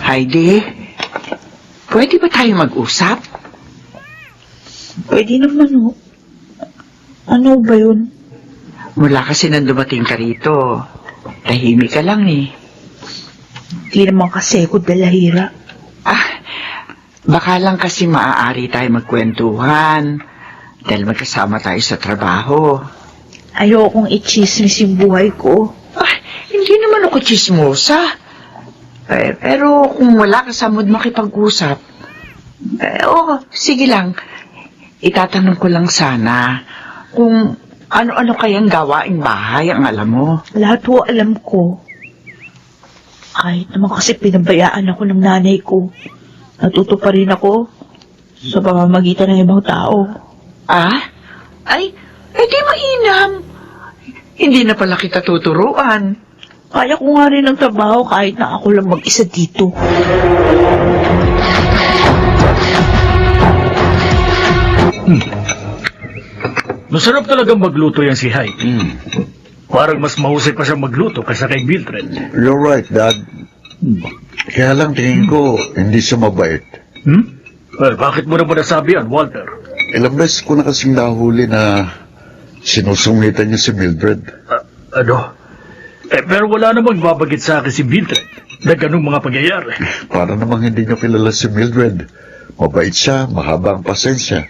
Heidi, pwede ba tayo mag-usap? Pwede naman ho. Ano ba yun? Mula kasi nang dumating ka rito, tahimik ka lang eh. Di naman kasi ako dalahira. Baka lang kasi maaari tayo magkwentuhan dahil magkasama tayo sa trabaho. Ayokong i-chismis yung buhay ko. Hindi naman ako chismosa. Pero kung wala ka sa mood makipag-usap, sige lang. itatanong ko lang sana kung ano-ano kayang gawaing bahay ang alam mo. Lahat ho alam ko. Kahit naman kasi pinabayaan ako ng nanay ko. Natuto pa rin ako sa pamamagitan ng ibang tao. Ah? Ay, di mainam. Hindi na pala kita tuturuan. Kaya ko nga rin ang trabaho kahit na ako lang mag-isa dito. Masarap talagang magluto yan si Heidi. Parang mas mahusay pa siya magluto kaysa kay Mildred. You're right, Dad. Kaya lang tingin ko, hindi siya mabait. Well, bakit mo naman nasabi yan, Walter? Ilang beses ko na kasing nahuli na sinusungitan niya si Mildred. Ano? Pero wala namang babagit sa akin si Mildred na ganung mga pangyayari. Para namang hindi niyo kilala si Mildred. Mabait siya, mahaba ang pasensya.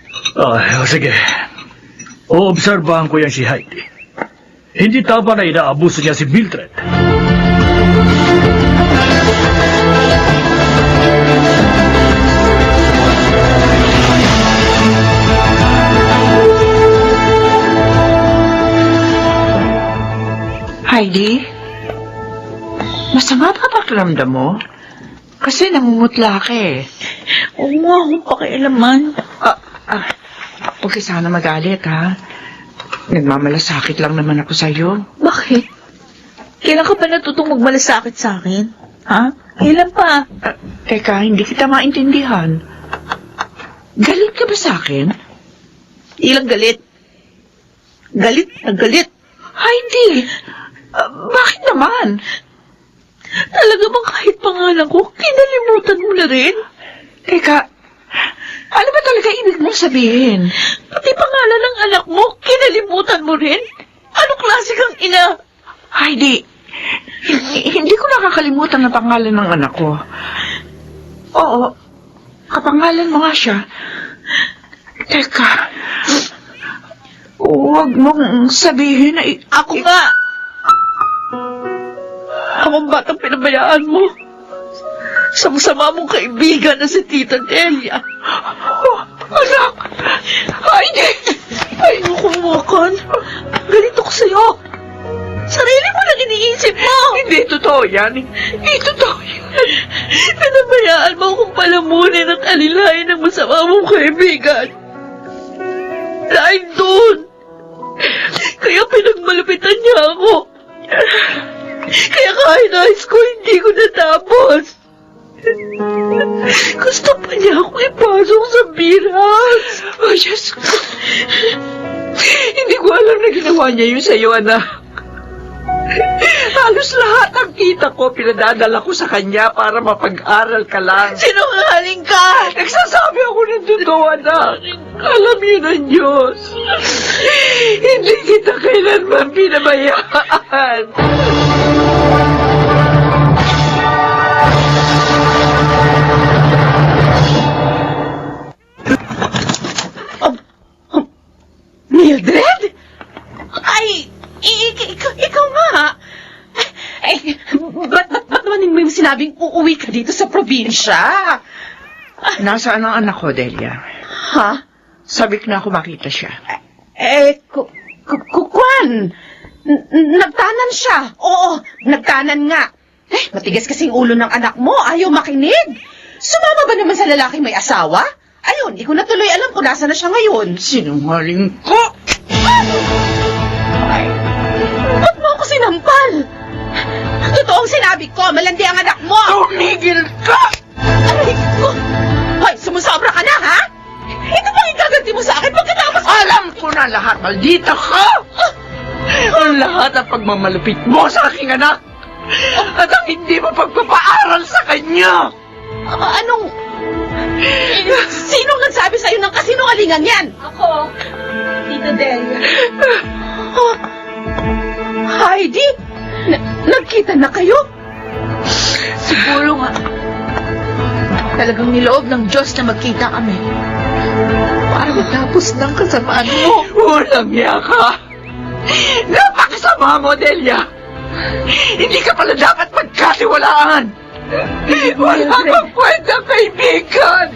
Sige. Oobserbahan ko yan si Heidi. Hindi tama na inaabuso niya si Mildred. Heidi, masama ba pakiramdam mo? Kasi nangungutla ka eh. Oo nga, akong pakialaman. Huwag ka sana magalit, ha? Nagmamalasakit lang naman ako sa'yo. Bakit? Kailan ka ba natutong magmalasakit sa akin? Ha? Kailan pa? Teka, hindi kita maintindihan. Galit ka ba sa akin? Ilang galit? Galit na galit. Heidi, bakit naman? Talaga bang kahit pangalan ko, kinalimutan mo na rin? Teka, ano ba talaga ibig mong sabihin? Pati pangalan ng anak mo, kinalimutan mo rin? Anong klase kang ina? Heidi, hindi ko nakakalimutan ang pangalan ng anak ko. Oo, kapangalan mo nga siya. Teka, huwag mong sabihin na Ako nga! Akong batang pinabayaan mo. Sama-sama mong kaibigan na si Tita Delia. anak! Heidi! Ay, nakuwakan. Ganito ko sa'yo. Sarili mo lang iniisip mo. Hindi totoo yan. Hindi totoo yan. Pinabayaan mo akong palamunin at alilayan ng masama mong kaibigan. Dahil doon, kaya pinagmalupitan niya ako. Kaya kahit high school, hindi ko natapos. Gusto pa niya ako ipasok sa biras. Oh, Diyos ko. Hindi ko alam na ginawa niya yun sa'yo, anak. Halos lahat ang kita ko, pinadadala ko sa kanya para mapag-aral ka lang. Sinungaling ka! Nagsasabi ako ng totoo, anak. Alam yun ang Diyos. Hindi kita kailanman pinabayaan. Mildred? Ay, ikaw nga. Ay, ba't naman mo sinabing uuwi ka dito sa probinsya? Nasaan ang anak ko, Delia? Ha? Sabik na ako makita siya. Kwan! Nagtanan siya. Oo, nagtanan nga. Matigas kasing ulo ng anak mo. Ayaw makinig. Sumama ba naman sa lalaki may asawa? Ayun, di ko na tuloy alam kung nasa na siya ngayon. Sinungaling ko! Ba't mo ako sinampal? Totoong sinabi ko, malandi ang anak mo. Tumigil ka! Aray ko! Hoy, sumusobra ka na, ha? Ito bang igaganti mo sa akin pagkatapos? Alam ko na lahat, maldita ka! Ang lahat ng pagmamalupit mo sa aking anak! At ang hindi mo pagpapaaral sa kanya! Anong... Sinong nagsabi sa'yo ng kasinungalingan yan? Ako, Tita Delia. Heidi? Nagkita na kayo? Siguro nga. Talagang niloob ng Diyos na magkita kami. Para matapos ng kasamaan mo. Walang niya ka! Napakasama mo, Delia! Hindi ka pala dapat magkatiwalaan! Wala kang kwentang kaibigan!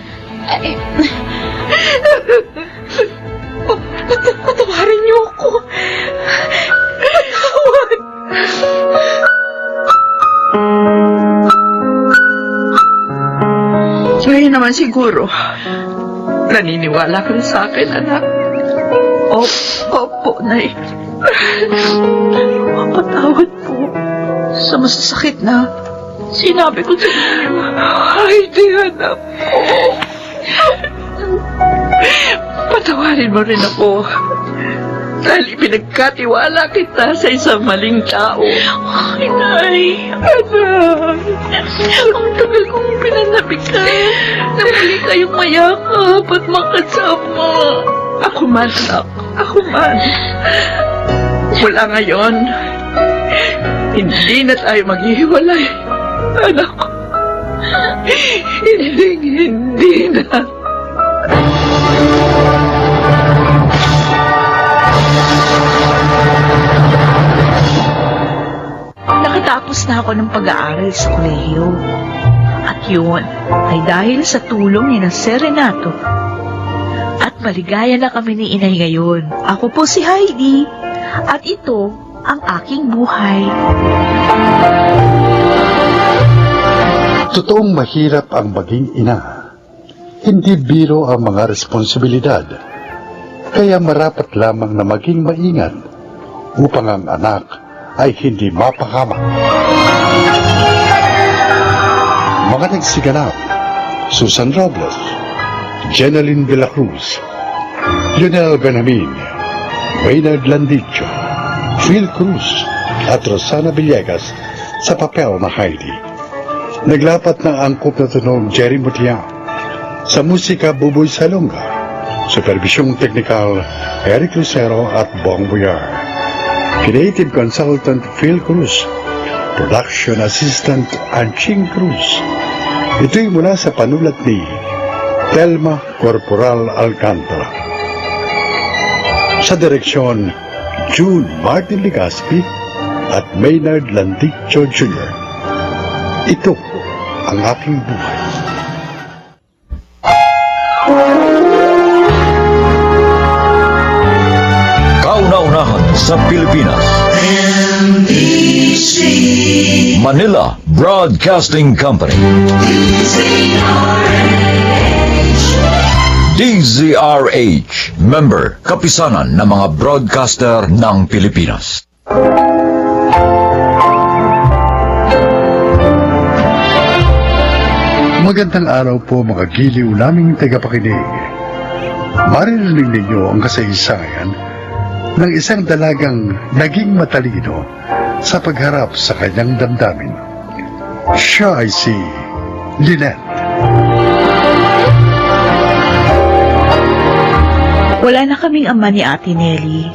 Patawarin niyo ako. Patawad. Ngayon naman siguro, naniniwala ka na sa akin, anak. Opo, Nay. Patawad po sa masasakit na sinabi ko sa inyo. Ay, di anak ko. Patawarin mo rin ako. Dahil pinagkatiwala kita sa isang maling tao. Ay, Nay. Anak. Ang tagal kong pinanabik ka. Na muli kayong mayakap at makasama. Ako man, anak. Ako man. Mula ngayon, hindi na tayo maghihiwalay. Anak ko. Hindi na. Nakatapos na ako ng pag-aaral sa kolehiyo. At yun ay dahil sa tulong ni na Sir Renato. At maligaya na kami ni Inay ngayon. Ako po si Heidi. At ito ang aking buhay. Totoong mahirap ang maging ina. Hindi biro ang mga responsibilidad. Kaya marapat lamang na maging maingat upang ang anak ay hindi mapahamak. Mga nagsiganap: Susan Robles, Jeneline de la Cruz, Lionel Benjamin, Maynard Landicho, Phil Cruz at Rosana Villegas sa papel na Heidi. Naglapat ng angkop na tunog Jerry Mutiang. Sa musika, Buboy Salonga. Supervisyong teknikal, Eric Lucero at Bong Boyar. Creative Consultant, Phil Cruz. Production Assistant, Anching Cruz. Ito'y mula sa panulat ni Telma Corporal Alcantara. Sa direksyon, June Martin Ligaspi at Maynard Landicho Jr. Ito ang aking buhay. Kauna-unahan sa Pilipinas. Manila Broadcasting Company. DZRH, member, kapisanan ng mga broadcaster ng Pilipinas. Magandang araw po mga giliw naming tagapakinig. Maririnig ninyo ang kasaysayan ng isang dalagang naging matalino sa pagharap sa kanyang damdamin. Siya ay si Lynette. Wala na kaming ama ni Ate Nelly.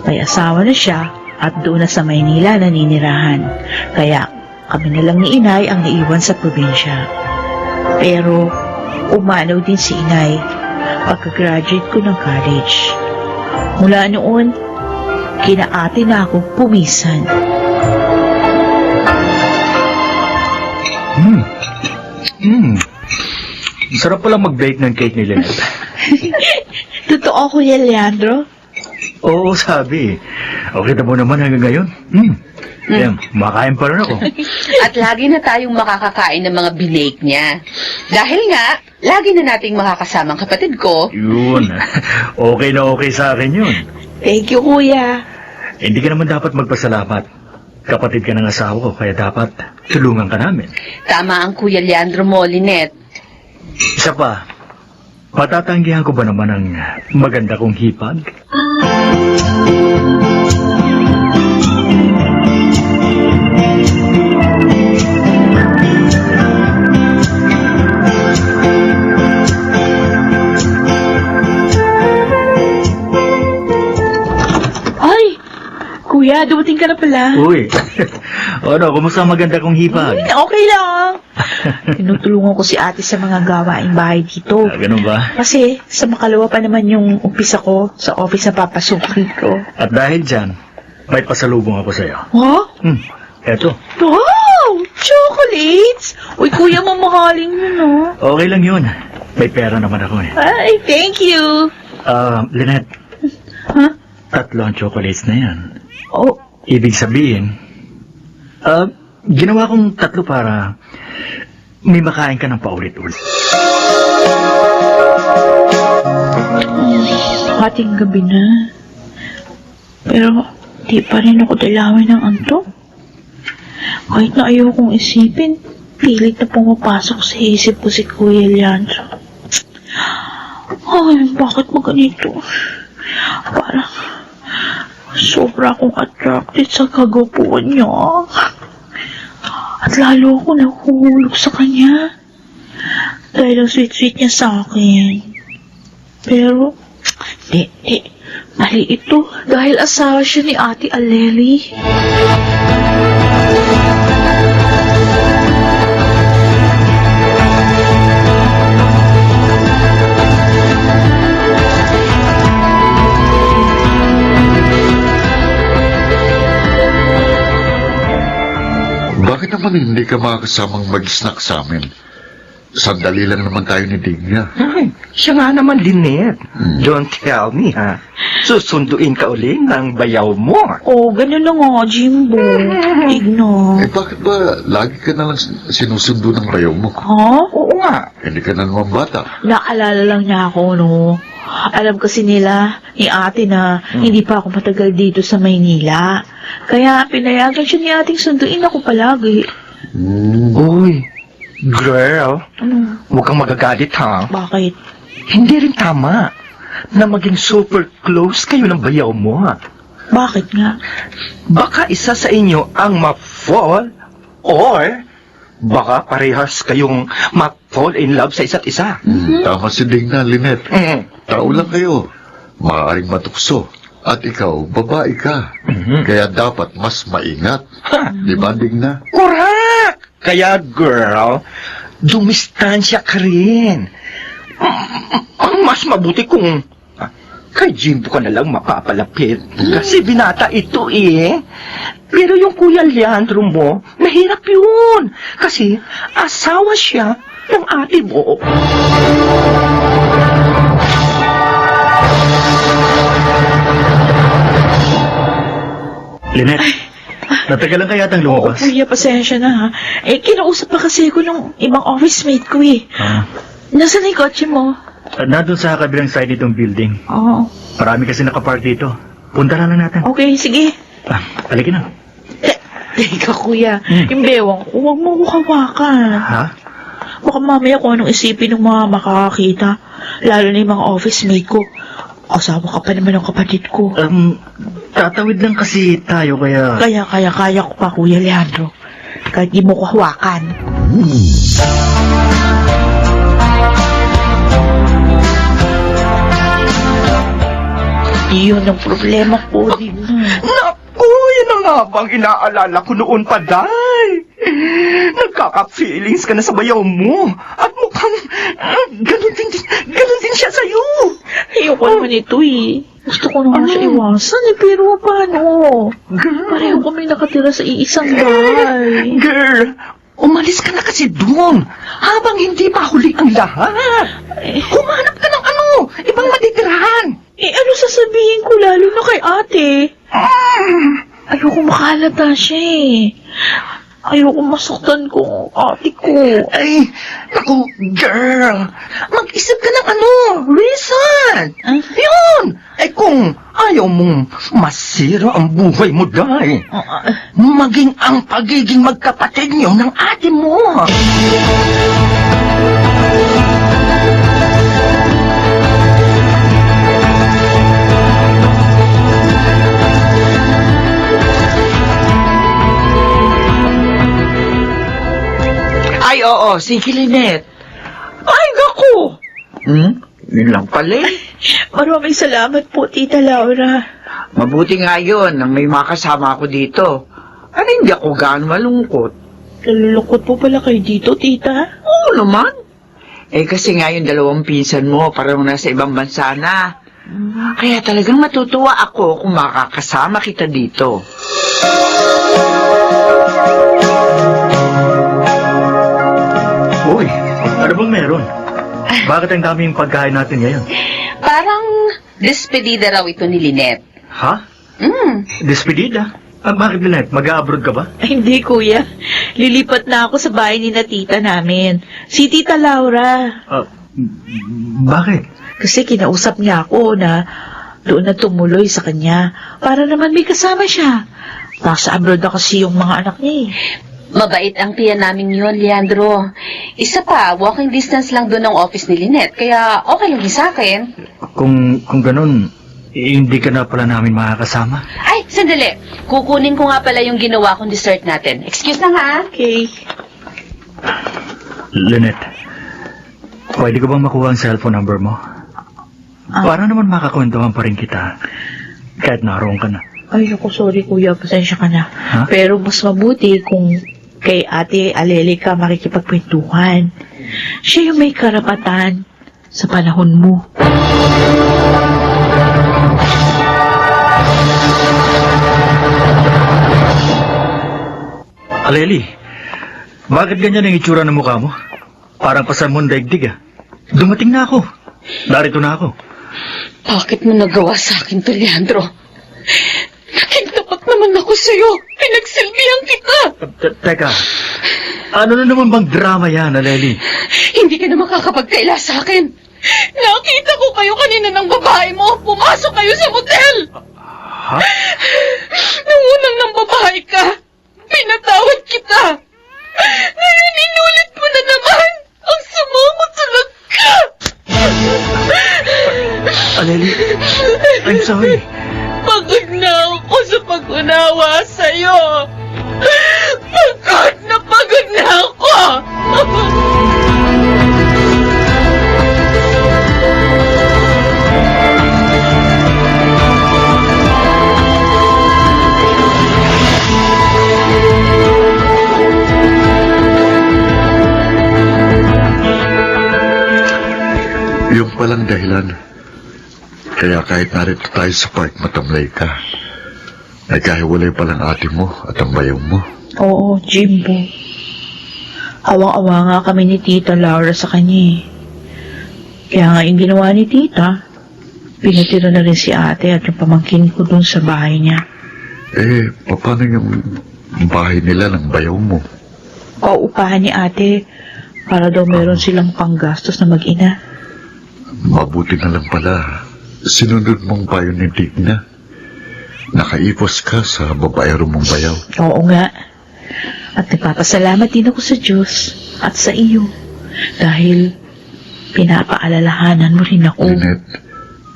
May asawa na siya at doon na sa Maynila naninirahan. Kaya kami na lang ni Inay ang naiwan sa probinsya. Pero umanaw din si Inay pagka-graduate ko ng college. Mula noon, kina ate na ako pumisan. Sarap pala mag-bake ng cake ni Lynette. Totoo, Kuya Leandro? Oo, sabi. Okay na mo naman hanggang ngayon. Yan, makain pa rin ako. At lagi na tayong makakakain ng mga binake niya. Dahil nga, lagi na nating makakasamang kapatid ko. Yun. Okay na okay sa akin yun. Thank you, Kuya. Hindi ka naman dapat magpasalamat. Kapatid ka ng asawa ko, kaya dapat tulungan ka namin. Tama ang Kuya Leandro mo, Lynette. Isa pa, patatanggihan ko ba naman ang maganda kong hipag? Ay, Kuya, dumating ka na pala. Uy, ano, kumusta ang maganda kong hipag? Okay lang. Tinutulungan ko si ate sa mga gawaing bahay dito. Ganun ba? Kasi sa makalawa pa naman yung umpisa ko sa office na papasukin ko. At dahil dyan, may pasalubong ako sa'yo. Huh? Eto. Wow! Chocolates! Uy, Kuya, mamahaling yun, no? Okay lang yun. May pera naman ako eh. Ay, thank you. Lynette, Ha? 3 ang chocolates na yan. Oh, Ibig sabihin, ginawa kong 3 para may makain ka ng paulit-ulit. hating gabi na. Pero, di pa rin ako dalawin ng antok. Kahit na ayokong isipin, pilit na pumapasok sa isip ko si Kuya Leandro. Ay, bakit ba ganito? Parang sobra akong attracted sa kagwapuan niya. At lalo ako nahuhulog sa kanya. Dahil ang sweet-sweet niya sa akin. Pero, mali ito. Dahil asawa siya ni Ate Aleli. Bakit naman hindi ka makakasamang mag-snack sa amin? Sandali lang naman tayo ni Digna. Ay, siya nga naman, Lynette. Don't tell me, ha? Susunduin ka uli ng bayaw mo. Oh, ganun na nga, Jimbo. Igno. Bakit ba lagi ka na lang sinusundo ng bayaw mo? Ha? Oo nga. Hindi ka na naman bata. Naalala lang niya ako, no? Alam kasi nila, ni ate na hindi pa ako matagal dito sa Maynila. Kaya pinayagan siya ni ating sunduin ako palagi. Uy, girl, Ano? huwag kang magagalit, ha? Bakit? Hindi rin tama na maging super close kayo ng bayaw mo, ha? Bakit nga? Baka isa sa inyo ang ma-fall or baka parehas kayong ma-fall in love sa isa't isa. Tama si Digna, Lynette. Tao lang kayo. Maaaring matukso. At ikaw, babae ka. Kaya dapat mas maingat. Di ba, Digna? Correct! Kaya, girl, dumistansya ka rin. Ang mas mabuti kung kay Jimbo ka na lang mapapalapit. Kasi binata ito eh. Pero yung Kuya Leandro mo, mahirap yun. Kasi asawa siya ng ate mo. Lynette, natagalan ka yatang Oo, lumabas. kuya, pasensya na ha. Kinausap pa kasi ko nung ibang office mate ko eh. Nasaan na yung kotse mo? Nandun sa kabilang side itong building. Oo. Marami kasi nakapark dito. Punta na lang natin. Okay, sige. Halika na. Teka, kuya. Yung bewang ko, huwag mo hawakan. Ha? Baka mamaya kung anong isipin ng mga makakakita. Lalo na yung mga office mate ko. Asawa ka pa naman ng kapatid ko. Tatawid lang kasi tayo kaya... Kaya ko pa, Kuya Leandro. Kahit di mo ko hawakan. Iyon ang problema ko din. Naku, yun na nga bang inaalala ko noon pa, Day. Nagkaka-feelings ka na sa bayaw mo. At mukhang ganun din siya sa'yo. Ayoko naman ito eh. Gusto ko naman siya iwasan eh, pero paano? Pareho kami nakatira sa iisang bahay. Girl, umalis ka na kasi doon. Habang hindi pa huli ang lahat. Humanap ka ng ibang matitirahan. Ano sasabihin ko lalo na kay ate? Ayoko makalata siya eh. Ayoko masaktan ko ate ko. Ay, naku, girl. Mag-isip ka ng reason. Yun. Ay kung ayaw mong masira ang buhay mo, Day. Maging ang pagiging magkapatid niyo ng ate mo. Ay, oo, sige, Lynette. Ay, naku! Yun lang pala eh. Maraming salamat po, Tita Laura. Mabuti nga yun nang may makasama ako dito. Ano, hindi ako gaano malungkot. Nalulungkot po pala kayo dito, Tita. Oo naman. Kasi nga yung 2 pinsan mo parang nasa ibang bansa na. Kaya talagang matutuwa ako kung makakasama kita dito. Uy, ano bang meron? Bakit ang daming pagkain natin ngayon? Parang Despedida raw ito ni Lynette. Ha? Despedida? Bakit, Lynette? Mag-a-abroad ka ba? Ay, hindi, kuya. Lilipat na ako sa bahay ni na tita namin. Si Tita Laura. Bakit? Kasi kinausap niya ako na doon na tumuloy sa kanya para naman may kasama siya. Nasa abroad na kasi yung mga anak niya eh. Mabait ang tiya namin yun, Leandro. Isa pa, walking distance lang doon ang office ni Lynette, kaya okay lang din sa akin. Kung ganun, hindi ka na pala namin makakasama. Ay, sandali. Kukunin ko nga pala yung ginawa kong dessert natin. Excuse lang ha. Okay. Lynette, pwede ko bang makuha ang cellphone number mo? Para naman makakwentuhan pa rin kita kahit naroon ka na. Ay, naku, sorry kuya. Pasensya ka na. Ha? Pero mas mabuti kung kay Ate Aleli ka makikipagkwentuhan. Siya yung may karapatan sa panahon mo. Aleli, bakit ganyan ang itsura ng mukha mo? Parang pasamon daigdig ah. Dumating na ako. Narito na ako. Bakit mo nagawa sa akin to, Leandro? Nakintapat naman ako sa'yo. Pinagsilbihan kita. Teka, ano na naman bang drama yan, Aleli? Hindi ka na makakapagkaila sa akin. Nakita ko kayo kanina ng babae mo. Pumasok kayo sa motel. Ha? Nung unang nang babae ka, pinatawad kita. Ngayon inulit mo na naman. Ang sama mo talaga. Aleli, I'm sorry. Pagod na ako sa pag-unawa sa'yo. Pagod na ako. Yung palang dahilan. Kaya kahit narito tayo sa park, matamlay ka. Nagkahiwalay palang ate mo at ang bayaw mo. Oo, Jimbo. Awang-awa nga kami ni Tita Laura sa kanya eh. Kaya nga yung ginawa ni Tita, pinatira na rin si ate at yung pamangkin ko dun sa bahay niya. Paano yung bahay nila ng bayaw mo? Pauupahan ni ate para daw meron silang panggastos na mag-ina. Mabuti na lang pala. Sinunod mong payo ni Digna. Nakaipos ka sa babayaro mong bayaw. Oo nga. At nagpapasalamat din ako sa Diyos at sa iyo. Dahil pinapaalalahanan mo rin ako. Lynette,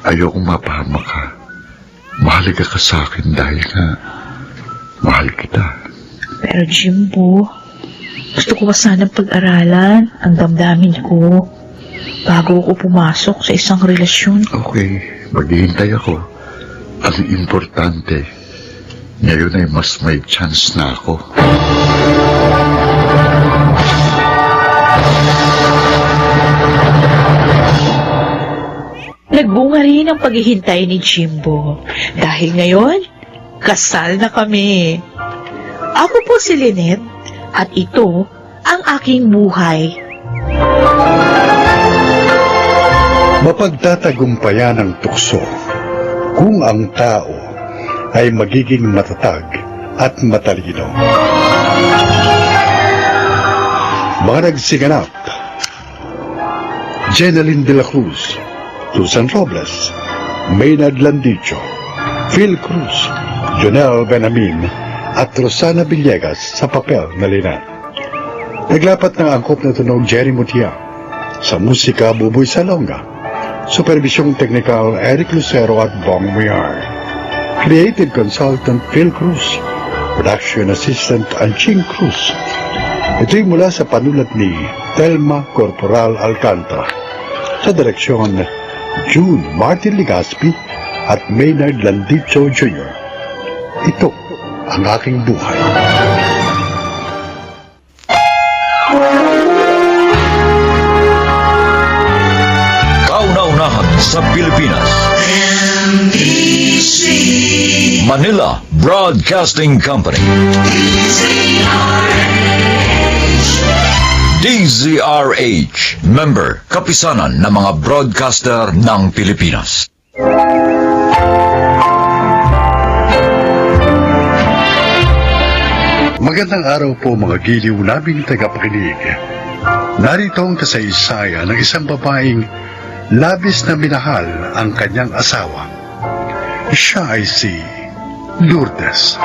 ayokong mapahamak ka. Mahalaga ka sa akin dahil nga mahal kita. Pero Jimbo, gusto ko pa sanang pag-aralan ang damdamin ko bago ako pumasok sa isang relasyon. Okay, maghihintay ako. Ang importante, ngayon ay mas may chance na ako. Nagbunga rin ang paghihintay ni Jimbo. Dahil ngayon, kasal na kami. Ako po si Lynette at ito ang aking buhay. Mapagtatagumpayan ang tukso kung ang tao ay magiging matatag at matalino. Mga nagsiganap: Jeneline de la Cruz, Susan Robles, Maynard Landicho, Phil Cruz, Jonel Benamin at Rosana Villegas sa papel na Lynette. Naglapat ng angkop na tunog Jerry Mutia. Sa musika, Buboy Salonga. Supervisyong Technical, Eric Lucero at Bong Muyar. Creative Consultant, Phil Cruz. Production Assistant, Anching Cruz. Ito'y mula sa panulat ni Telma Corporal Alcantara. Sa direksyon, June Martin Ligaspi at Maynard Landicho Jr. Ito ang aking buhay. Kauna-unahan sa Pilipinas. Manila Broadcasting Company. DZRH. Member, kapisanan ng mga broadcaster ng Pilipinas. Magandang araw po mga giliw naming tagapakinig. Narito ang kasaysayan ng isang babaeng labis na minahal ang kanyang asawa. Siya ay si Lourdes. 7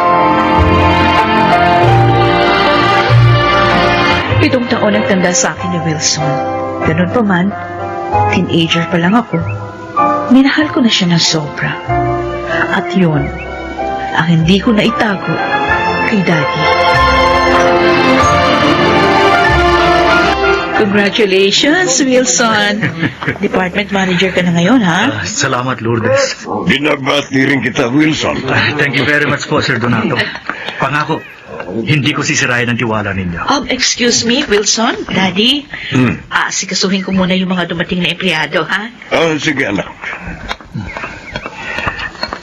taon ang tanda sa akin ni Wilson. Ganun pa man, teenager pa lang ako. Minahal ko na siya ng sobra. At yun, ang hindi ko na itago kay Daddy. Congratulations, Wilson! Department manager ka na ngayon, ha? Salamat, Lourdes. Binabati rin kita, Wilson. Thank you very much po, Sir Donato. Pangako, hindi ko sisirain ang tiwala ninyo. Excuse me, Wilson, Daddy. Sikasuhin ko muna yung mga dumating na empleyado, ha? Sige, anak.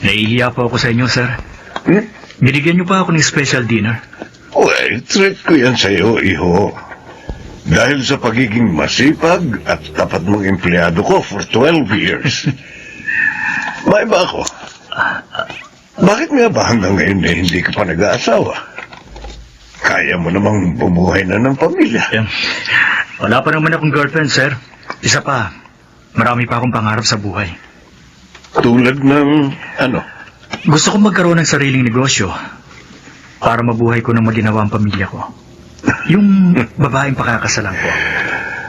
Nahihiya po ako sa inyo, Sir. Binigyan niyo pa ako ng special dinner. Well, treat ko yan sa'yo, iho. Dahil sa pagiging masipag at tapat mong empleyado ko for 12 years. May ba ako? Bakit nga ba hanggang ngayon hindi ka pa nag-aasawa? Kaya mo namang bumuhay na ng pamilya. Wala pa naman akong girlfriend, Sir. Isa pa, marami pa akong pangarap sa buhay. Tulad ng ano? Gusto kong magkaroon ng sariling negosyo para mabuhay ko ng maginawa ang pamilya ko. Yung babaeng pakakasalan ko.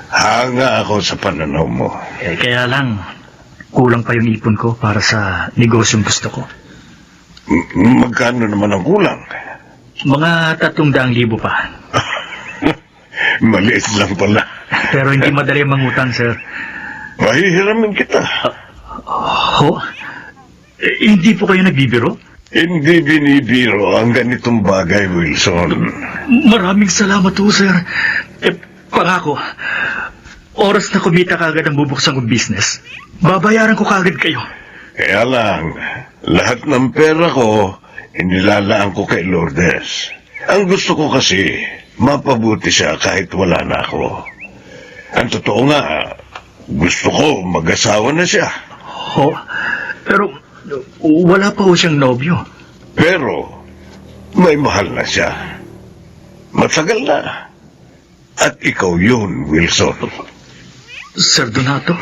Hanga ako sa pananaw mo. Kaya lang, kulang pa yung ipon ko para sa negosyong gusto ko. Magkano naman ang kulang? Mga 300,000 pa. Maliit lang pala. Pero hindi madali mangutang, Sir. Mahihiramin kita. Hindi po kayo nagbibiro? Hindi binibiro ang ganitong bagay, Wilson. Maraming salamat po, Sir. Pangako, oras na kumita kagad ang bubuksan kong business, babayaran ko kagad kayo. Kaya lang, lahat ng pera ko, inilalaan ko kay Lourdes. Ang gusto ko kasi, mapabuti siya kahit wala na ako. Ang totoo nga, gusto ko mag-asawa na siya. Pero wala pa ho siyang nobyo. Pero, may mahal na siya. Matagal na. At ikaw yun, Wilson. Sir Donato?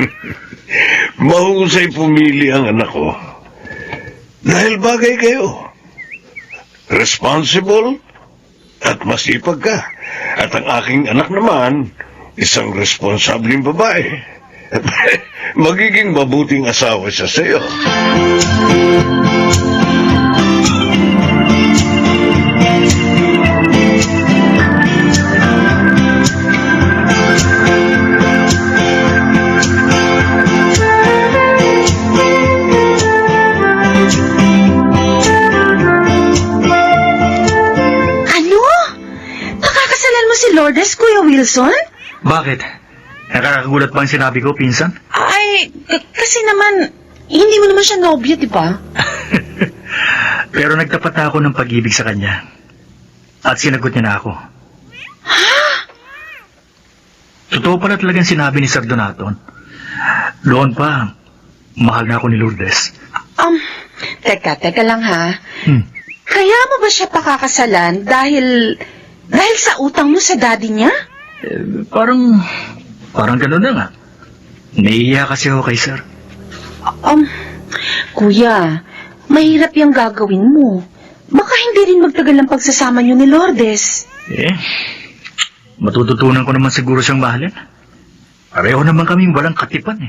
Mahusay pumili ang anak ko. Dahil bagay kayo. Responsible at masipag ka. At ang aking anak naman, isang responsableng babae. Magiging mabuting asawa siya sa'yo. Lourdes, Kuya Wilson? Bakit? Nakakagulat ba ang sinabi ko, pinsan? Ay, kasi naman, hindi mo naman siya nobyo, di ba? Pero nagtapat na ako ng pag-ibig sa kanya. At sinagot niya na ako. Ha? Totoo pala talagang sinabi ni Sir Donato. Noon pa, mahal na ako ni Lourdes. Teka lang ha. Kaya mo ba siya pakakasalan dahil sa utang mo sa daddy niya? Parang ganun na nga. Naiiya kasi ako kay Sir. Kuya, mahirap yung gagawin mo. Baka hindi rin magtagal ang pagsasama niyo ni Lourdes. Matututunan ko naman siguro siyang mahalin. Pareho naman kaming walang katipan .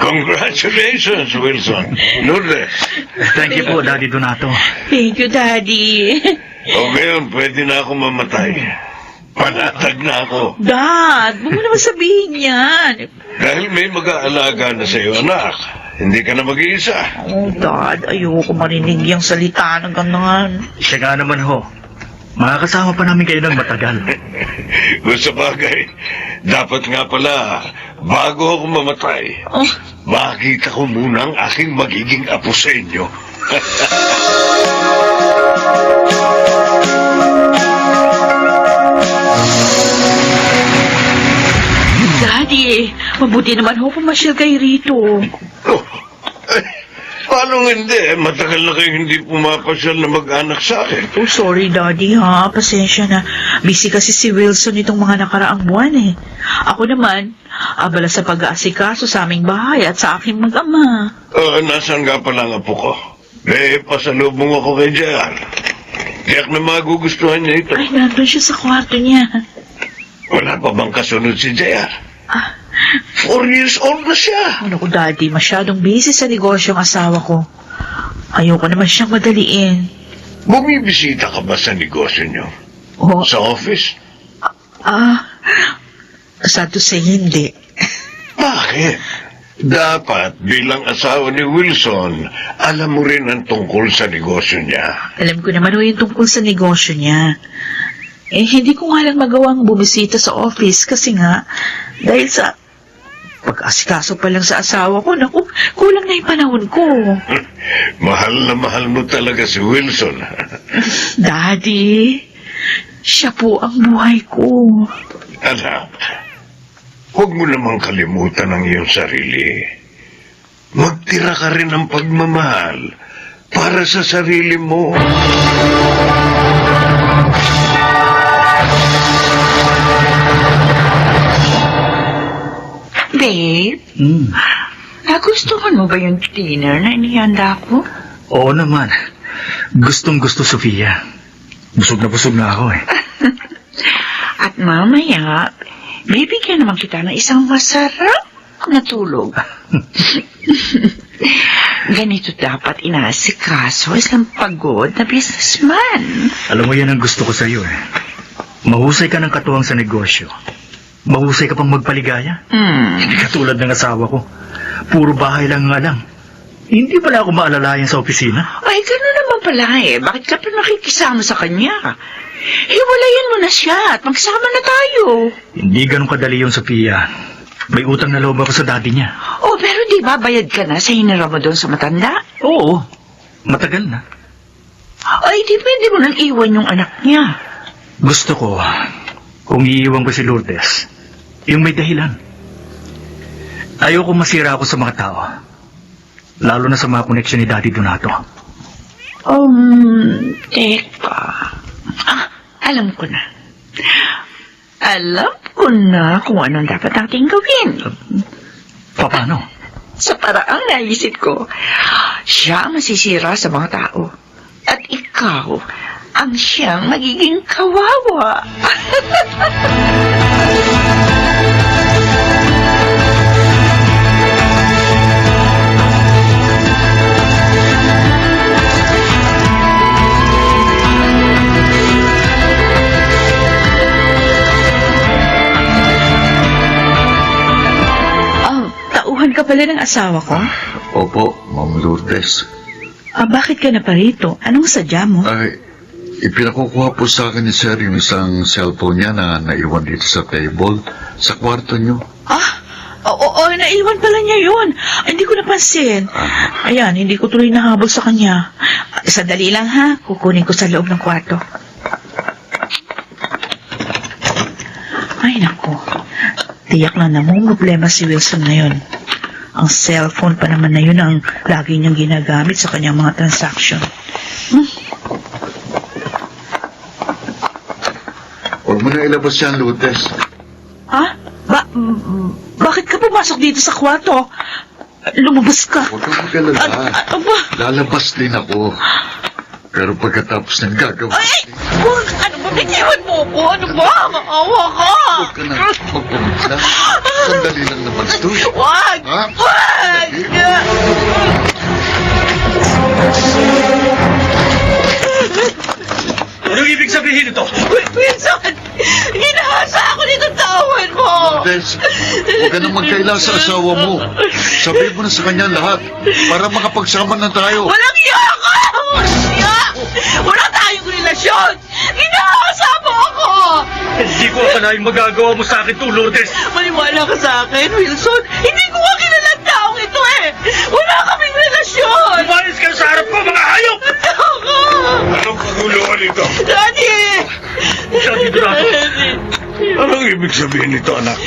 Congratulations, Wilson. Lourdes. Thank you po, Daddy Donato. Thank you, Daddy. O ngayon, pwede na ako mamatay. Panatag na ako. Dad, huwag mo naman sabihin yan. Dahil may mag-aalaga na sa'yo, anak. Hindi ka na mag-iisa. Dad, ayoko marinig yung salita ng ganun. Siya nga naman ho. Makakasama pa namin kayo ng matagal. Kung sa bagay, dapat nga pala, bago ako mamatay, makikita ko muna ang aking magiging apo sa inyo. Daddy, mabuti naman ho pumasyal kayo rito. Oh, paano hindi? Matagal na kayo hindi pumapasyal na mag-anak sa akin. Oh, sorry, Daddy, ha. Pasensya na. Busy kasi si Wilson itong mga nakaraang buwan, eh. Ako naman, abala sa pag-aasikaso sa aming bahay at sa aking mag-ama. Nasaan nga pala ang apo ko? Pasalubong ako kay JR. Tiyak na magugustuhan niya ito. Ay, nandun siya sa kwarto niya. Wala pa bang kasunod si JR? 4 years old na siya. Ano ko, Daddy, masyadong busy sa negosyo ang asawa ko. Ayoko naman siyang madaliin. Bumibisita ka ba sa negosyo niyo? Oh, Sa office? sad to say, hindi. Bakit? Dapat bilang asawa ni Wilson, alam mo rin ang tungkol sa negosyo niya. Alam ko naman ho yung tungkol sa negosyo niya. Hindi ko nga lang magawang bumisita sa office kasi nga, dahil sa pag-asikaso pa lang sa asawa ko, naku, kulang na yung panahon ko. Mahal na mahal mo talaga si Wilson. Daddy, siya po ang buhay ko. Anak, huwag mo namang kalimutan ang iyong sarili. Magtira ka rin ng pagmamahal para sa sarili mo. Babe, nagustuhan mo ba yung dinner na inihanda ko? Oo naman. Gustong-gusto, Sofia. Busog na ako eh. At mamaya, bibigyan naman kita ng isang masarap na tulog. Ganito dapat inaasikaso isang pagod na businessman. Alam mo yan ang gusto ko sa'yo eh. Mahusay ka ng katuwang sa negosyo. Mahusay ka pang magpaligaya. Hindi katulad ng asawa ko. Puro bahay lang ang alam. Hindi pala ako maalalayan sa opisina. Ay, gano'n naman pala eh. Bakit ka pa nakikisama sa kanya? Hiwalayan mo na siya at magsama na tayo. Hindi ganun kadali yung Sofia. May utang na loob ako sa daddy niya. Oh, pero di ba bayad ka na sa hinira mo doon sa matanda? Oo. Matagal na. Ay, di pwede mo nang iwan yung anak niya. Gusto ko, kung iiwan ko si Lourdes, yung may dahilan. Ayoko masira ako sa mga tao. Lalo na sa mga koneksyon ni Daddy Donato. Teka. Alam ko na. Alam ko na kung anong dapat natin gawin. Paano? Sa paraang naisip ko, siya ang masisira sa mga tao. At ikaw ang siyang magiging kawawa. Tauhan ka pala ng asawa ko? Opo, Ma'am Lourdes. Bakit ka na pa rito? Anong sadya mo? Ay, ipinakukuha po sa akin ni Sir yung isang cellphone niya na naiwan dito sa table, sa kwarto niyo. Oo, naiwan pala niya yun. Hindi ko napansin. Ayan, hindi ko tuloy nahabol sa kanya. Sandali lang ha, kukunin ko sa loob ng kwarto. Ay, naku. Tiyak na namang problema si Wilson ngayon. Ang cellphone pa naman na yun ang lagi niyang ginagamit sa kanyang mga transaction. Huwag mo na ilabas yan, Lourdes. Bakit ka pumasok dito sa kwarto? Lumabas ka. Huwag kang mag-alala. Lalabas din ako. Pero pagkatapos ng gagawin... Ano ba? Bitiwan mo ko? Ano ba? Maawa ka. Huwag ka na magpumigla. Sandali lang naman ito. Wag! Ha? Wag! Anong ibig sabihin ito? Wilson! Ginahasa ako nito tawan mo! Lourdes, huwag ka nang magkaila sa asawa mo. Sabihin mo na sa kanya lahat para makapagsama na tayo. Walang iya ka! Walang iya! Wala tayong relasyon! Ginahasa ka na yung magagawa mo sa akin to, Lourdes. Maniwala ka sa akin, Wilson. Hindi ko nga kilala ang taong ito eh. Wala kaming relasyon. Umayos ka sa harap ko, mga hayop! Anong kaguluhan ito? Daddy! Daddy Donato, Anong ibig sabihin nito, anak?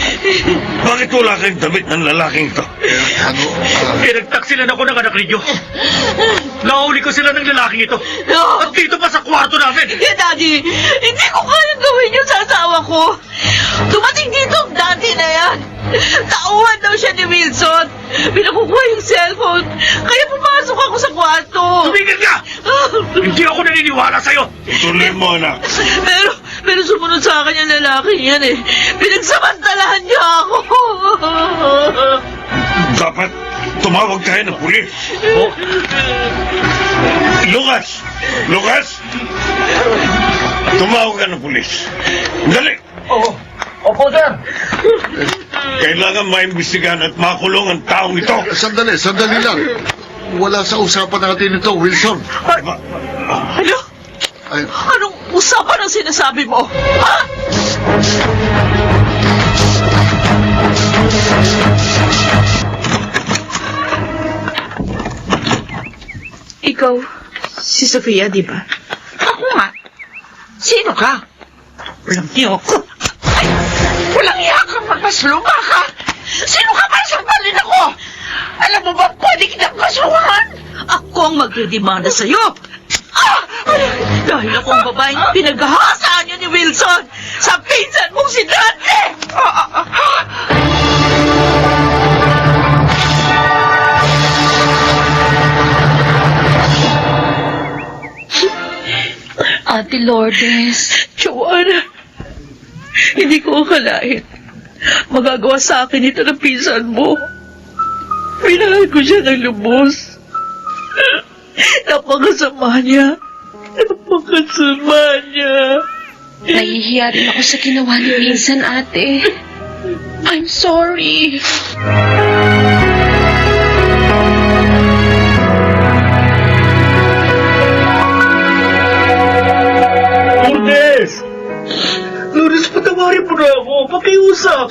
Bakit wala kayong damit ng lalaking ito? pinagtaksilan ako ng anak ninyo. Nahuli ko sila ng lalaking ito. At dito pa sa kwarto namin. Daddy, hindi ko kayang gawin yun sa asawa ko. Dumating dito ang daddy na yan. Tauhan daw siya ni Wilson. Pinakukuha yung cellphone. Kaya pumasok ako sa kwarto. Tumigil ka! Hindi ako naniniwala sa'yo. Tuloy mo, anak. Pero sumunod sa akin yung lalaki yan eh. Pinagsamantalahan niya ako. Dapat tumawag tayo ng pulis. Oh, Lucas! Lucas! Tumawag ka ng pulis. Dali! opo, sir. Kailangan maimbestigahan at makulong ang taong ito. Sandali lang. Wala sa usapan natin ito, Wilson. Ano? Ay, Anong usapan ang sinasabi mo? Ha? Ikaw, si Sofia, di ba? Ako nga. Sino ka? Walang niyo ako. Ay, walang iya kang magpasluma ka. Sino ka para sampalin ako? Alam mo ba, pwede kitang kasuhan? Ako ang magdedemanda sa'yo. Ah! Dahil ako ang babaeng pinaghahasaan niyo ni Wilson sa pinsan mong si Dante! Ate Lourdes, Joanna, hindi ko akalain. Magagawa sa akin ito ng pinsan mo. Pinahal ko siya ng lubos. Napakasama niya. Napakasama niya. nahihiya rin ako sa ginawa ni Pinsan, ate. I'm sorry. Lourdes! Lourdes, patawarin mo na ako. Pakiusap.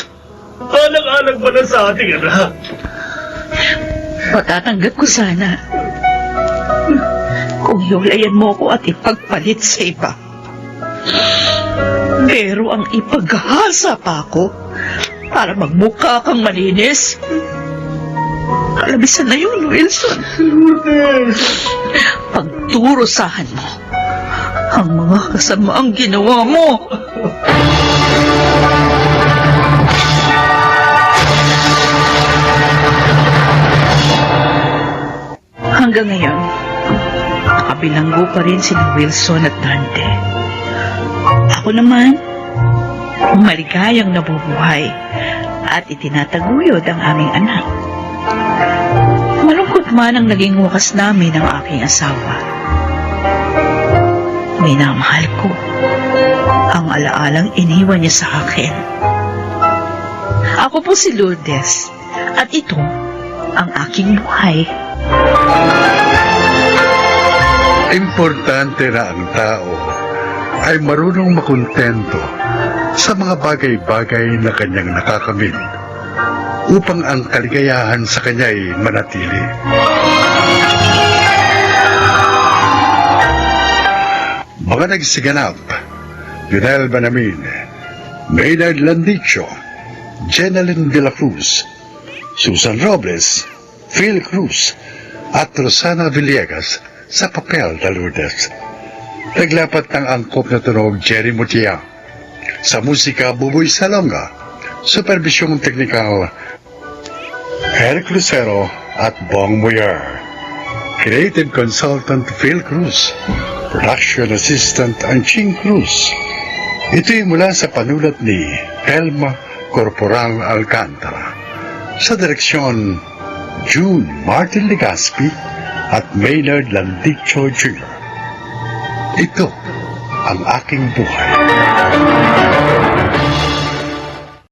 Alang-alang ba na sa ating anak? Matatanggap ko sana. Kung hiwalayan mo ko at ipagpalit sa iba. Pero ang ipaghasa pa ako para magmukha kang malinis. Kalabisan na yun, Wilson. Pagdurusahan mo ang mga kasamaang ginawa mo. Hanggang ngayon, nakabilanggo pa rin sina Wilson at Dante. Ako naman, maligayang nabubuhay at itinataguyod ang aming anak. Malungkot man ang naging wakas namin ng aking asawa. Minamahal ko ang alaalang iniwan niya sa akin. Ako po si Lourdes at ito ang aking buhay. Importante na ang tao ay marunong makontento sa mga bagay-bagay na kanyang nakakamit upang ang kaligayahan sa kanya ay manatili. Mga nagsiganap, Junel Banamin, Maynard Landicho, Jeneline de la Cruz, Susan Robles, Phil Cruz, at Rosana Villegas sa papel na Lourdes. Naglapat ng angkop na tunog Jerry Mutia. Sa musika, Buboy Salonga. Supervisyong teknikal, Eric Lucero at Bong Muyer. Creative Consultant Phil Cruz. Production Assistant Anching Cruz. Ito'y mula sa panulat ni Elma Corporal Alcantara. Sa direksyon, June Martin Legaspi at Maynard Landicho Jr. Ito ang aking buhay.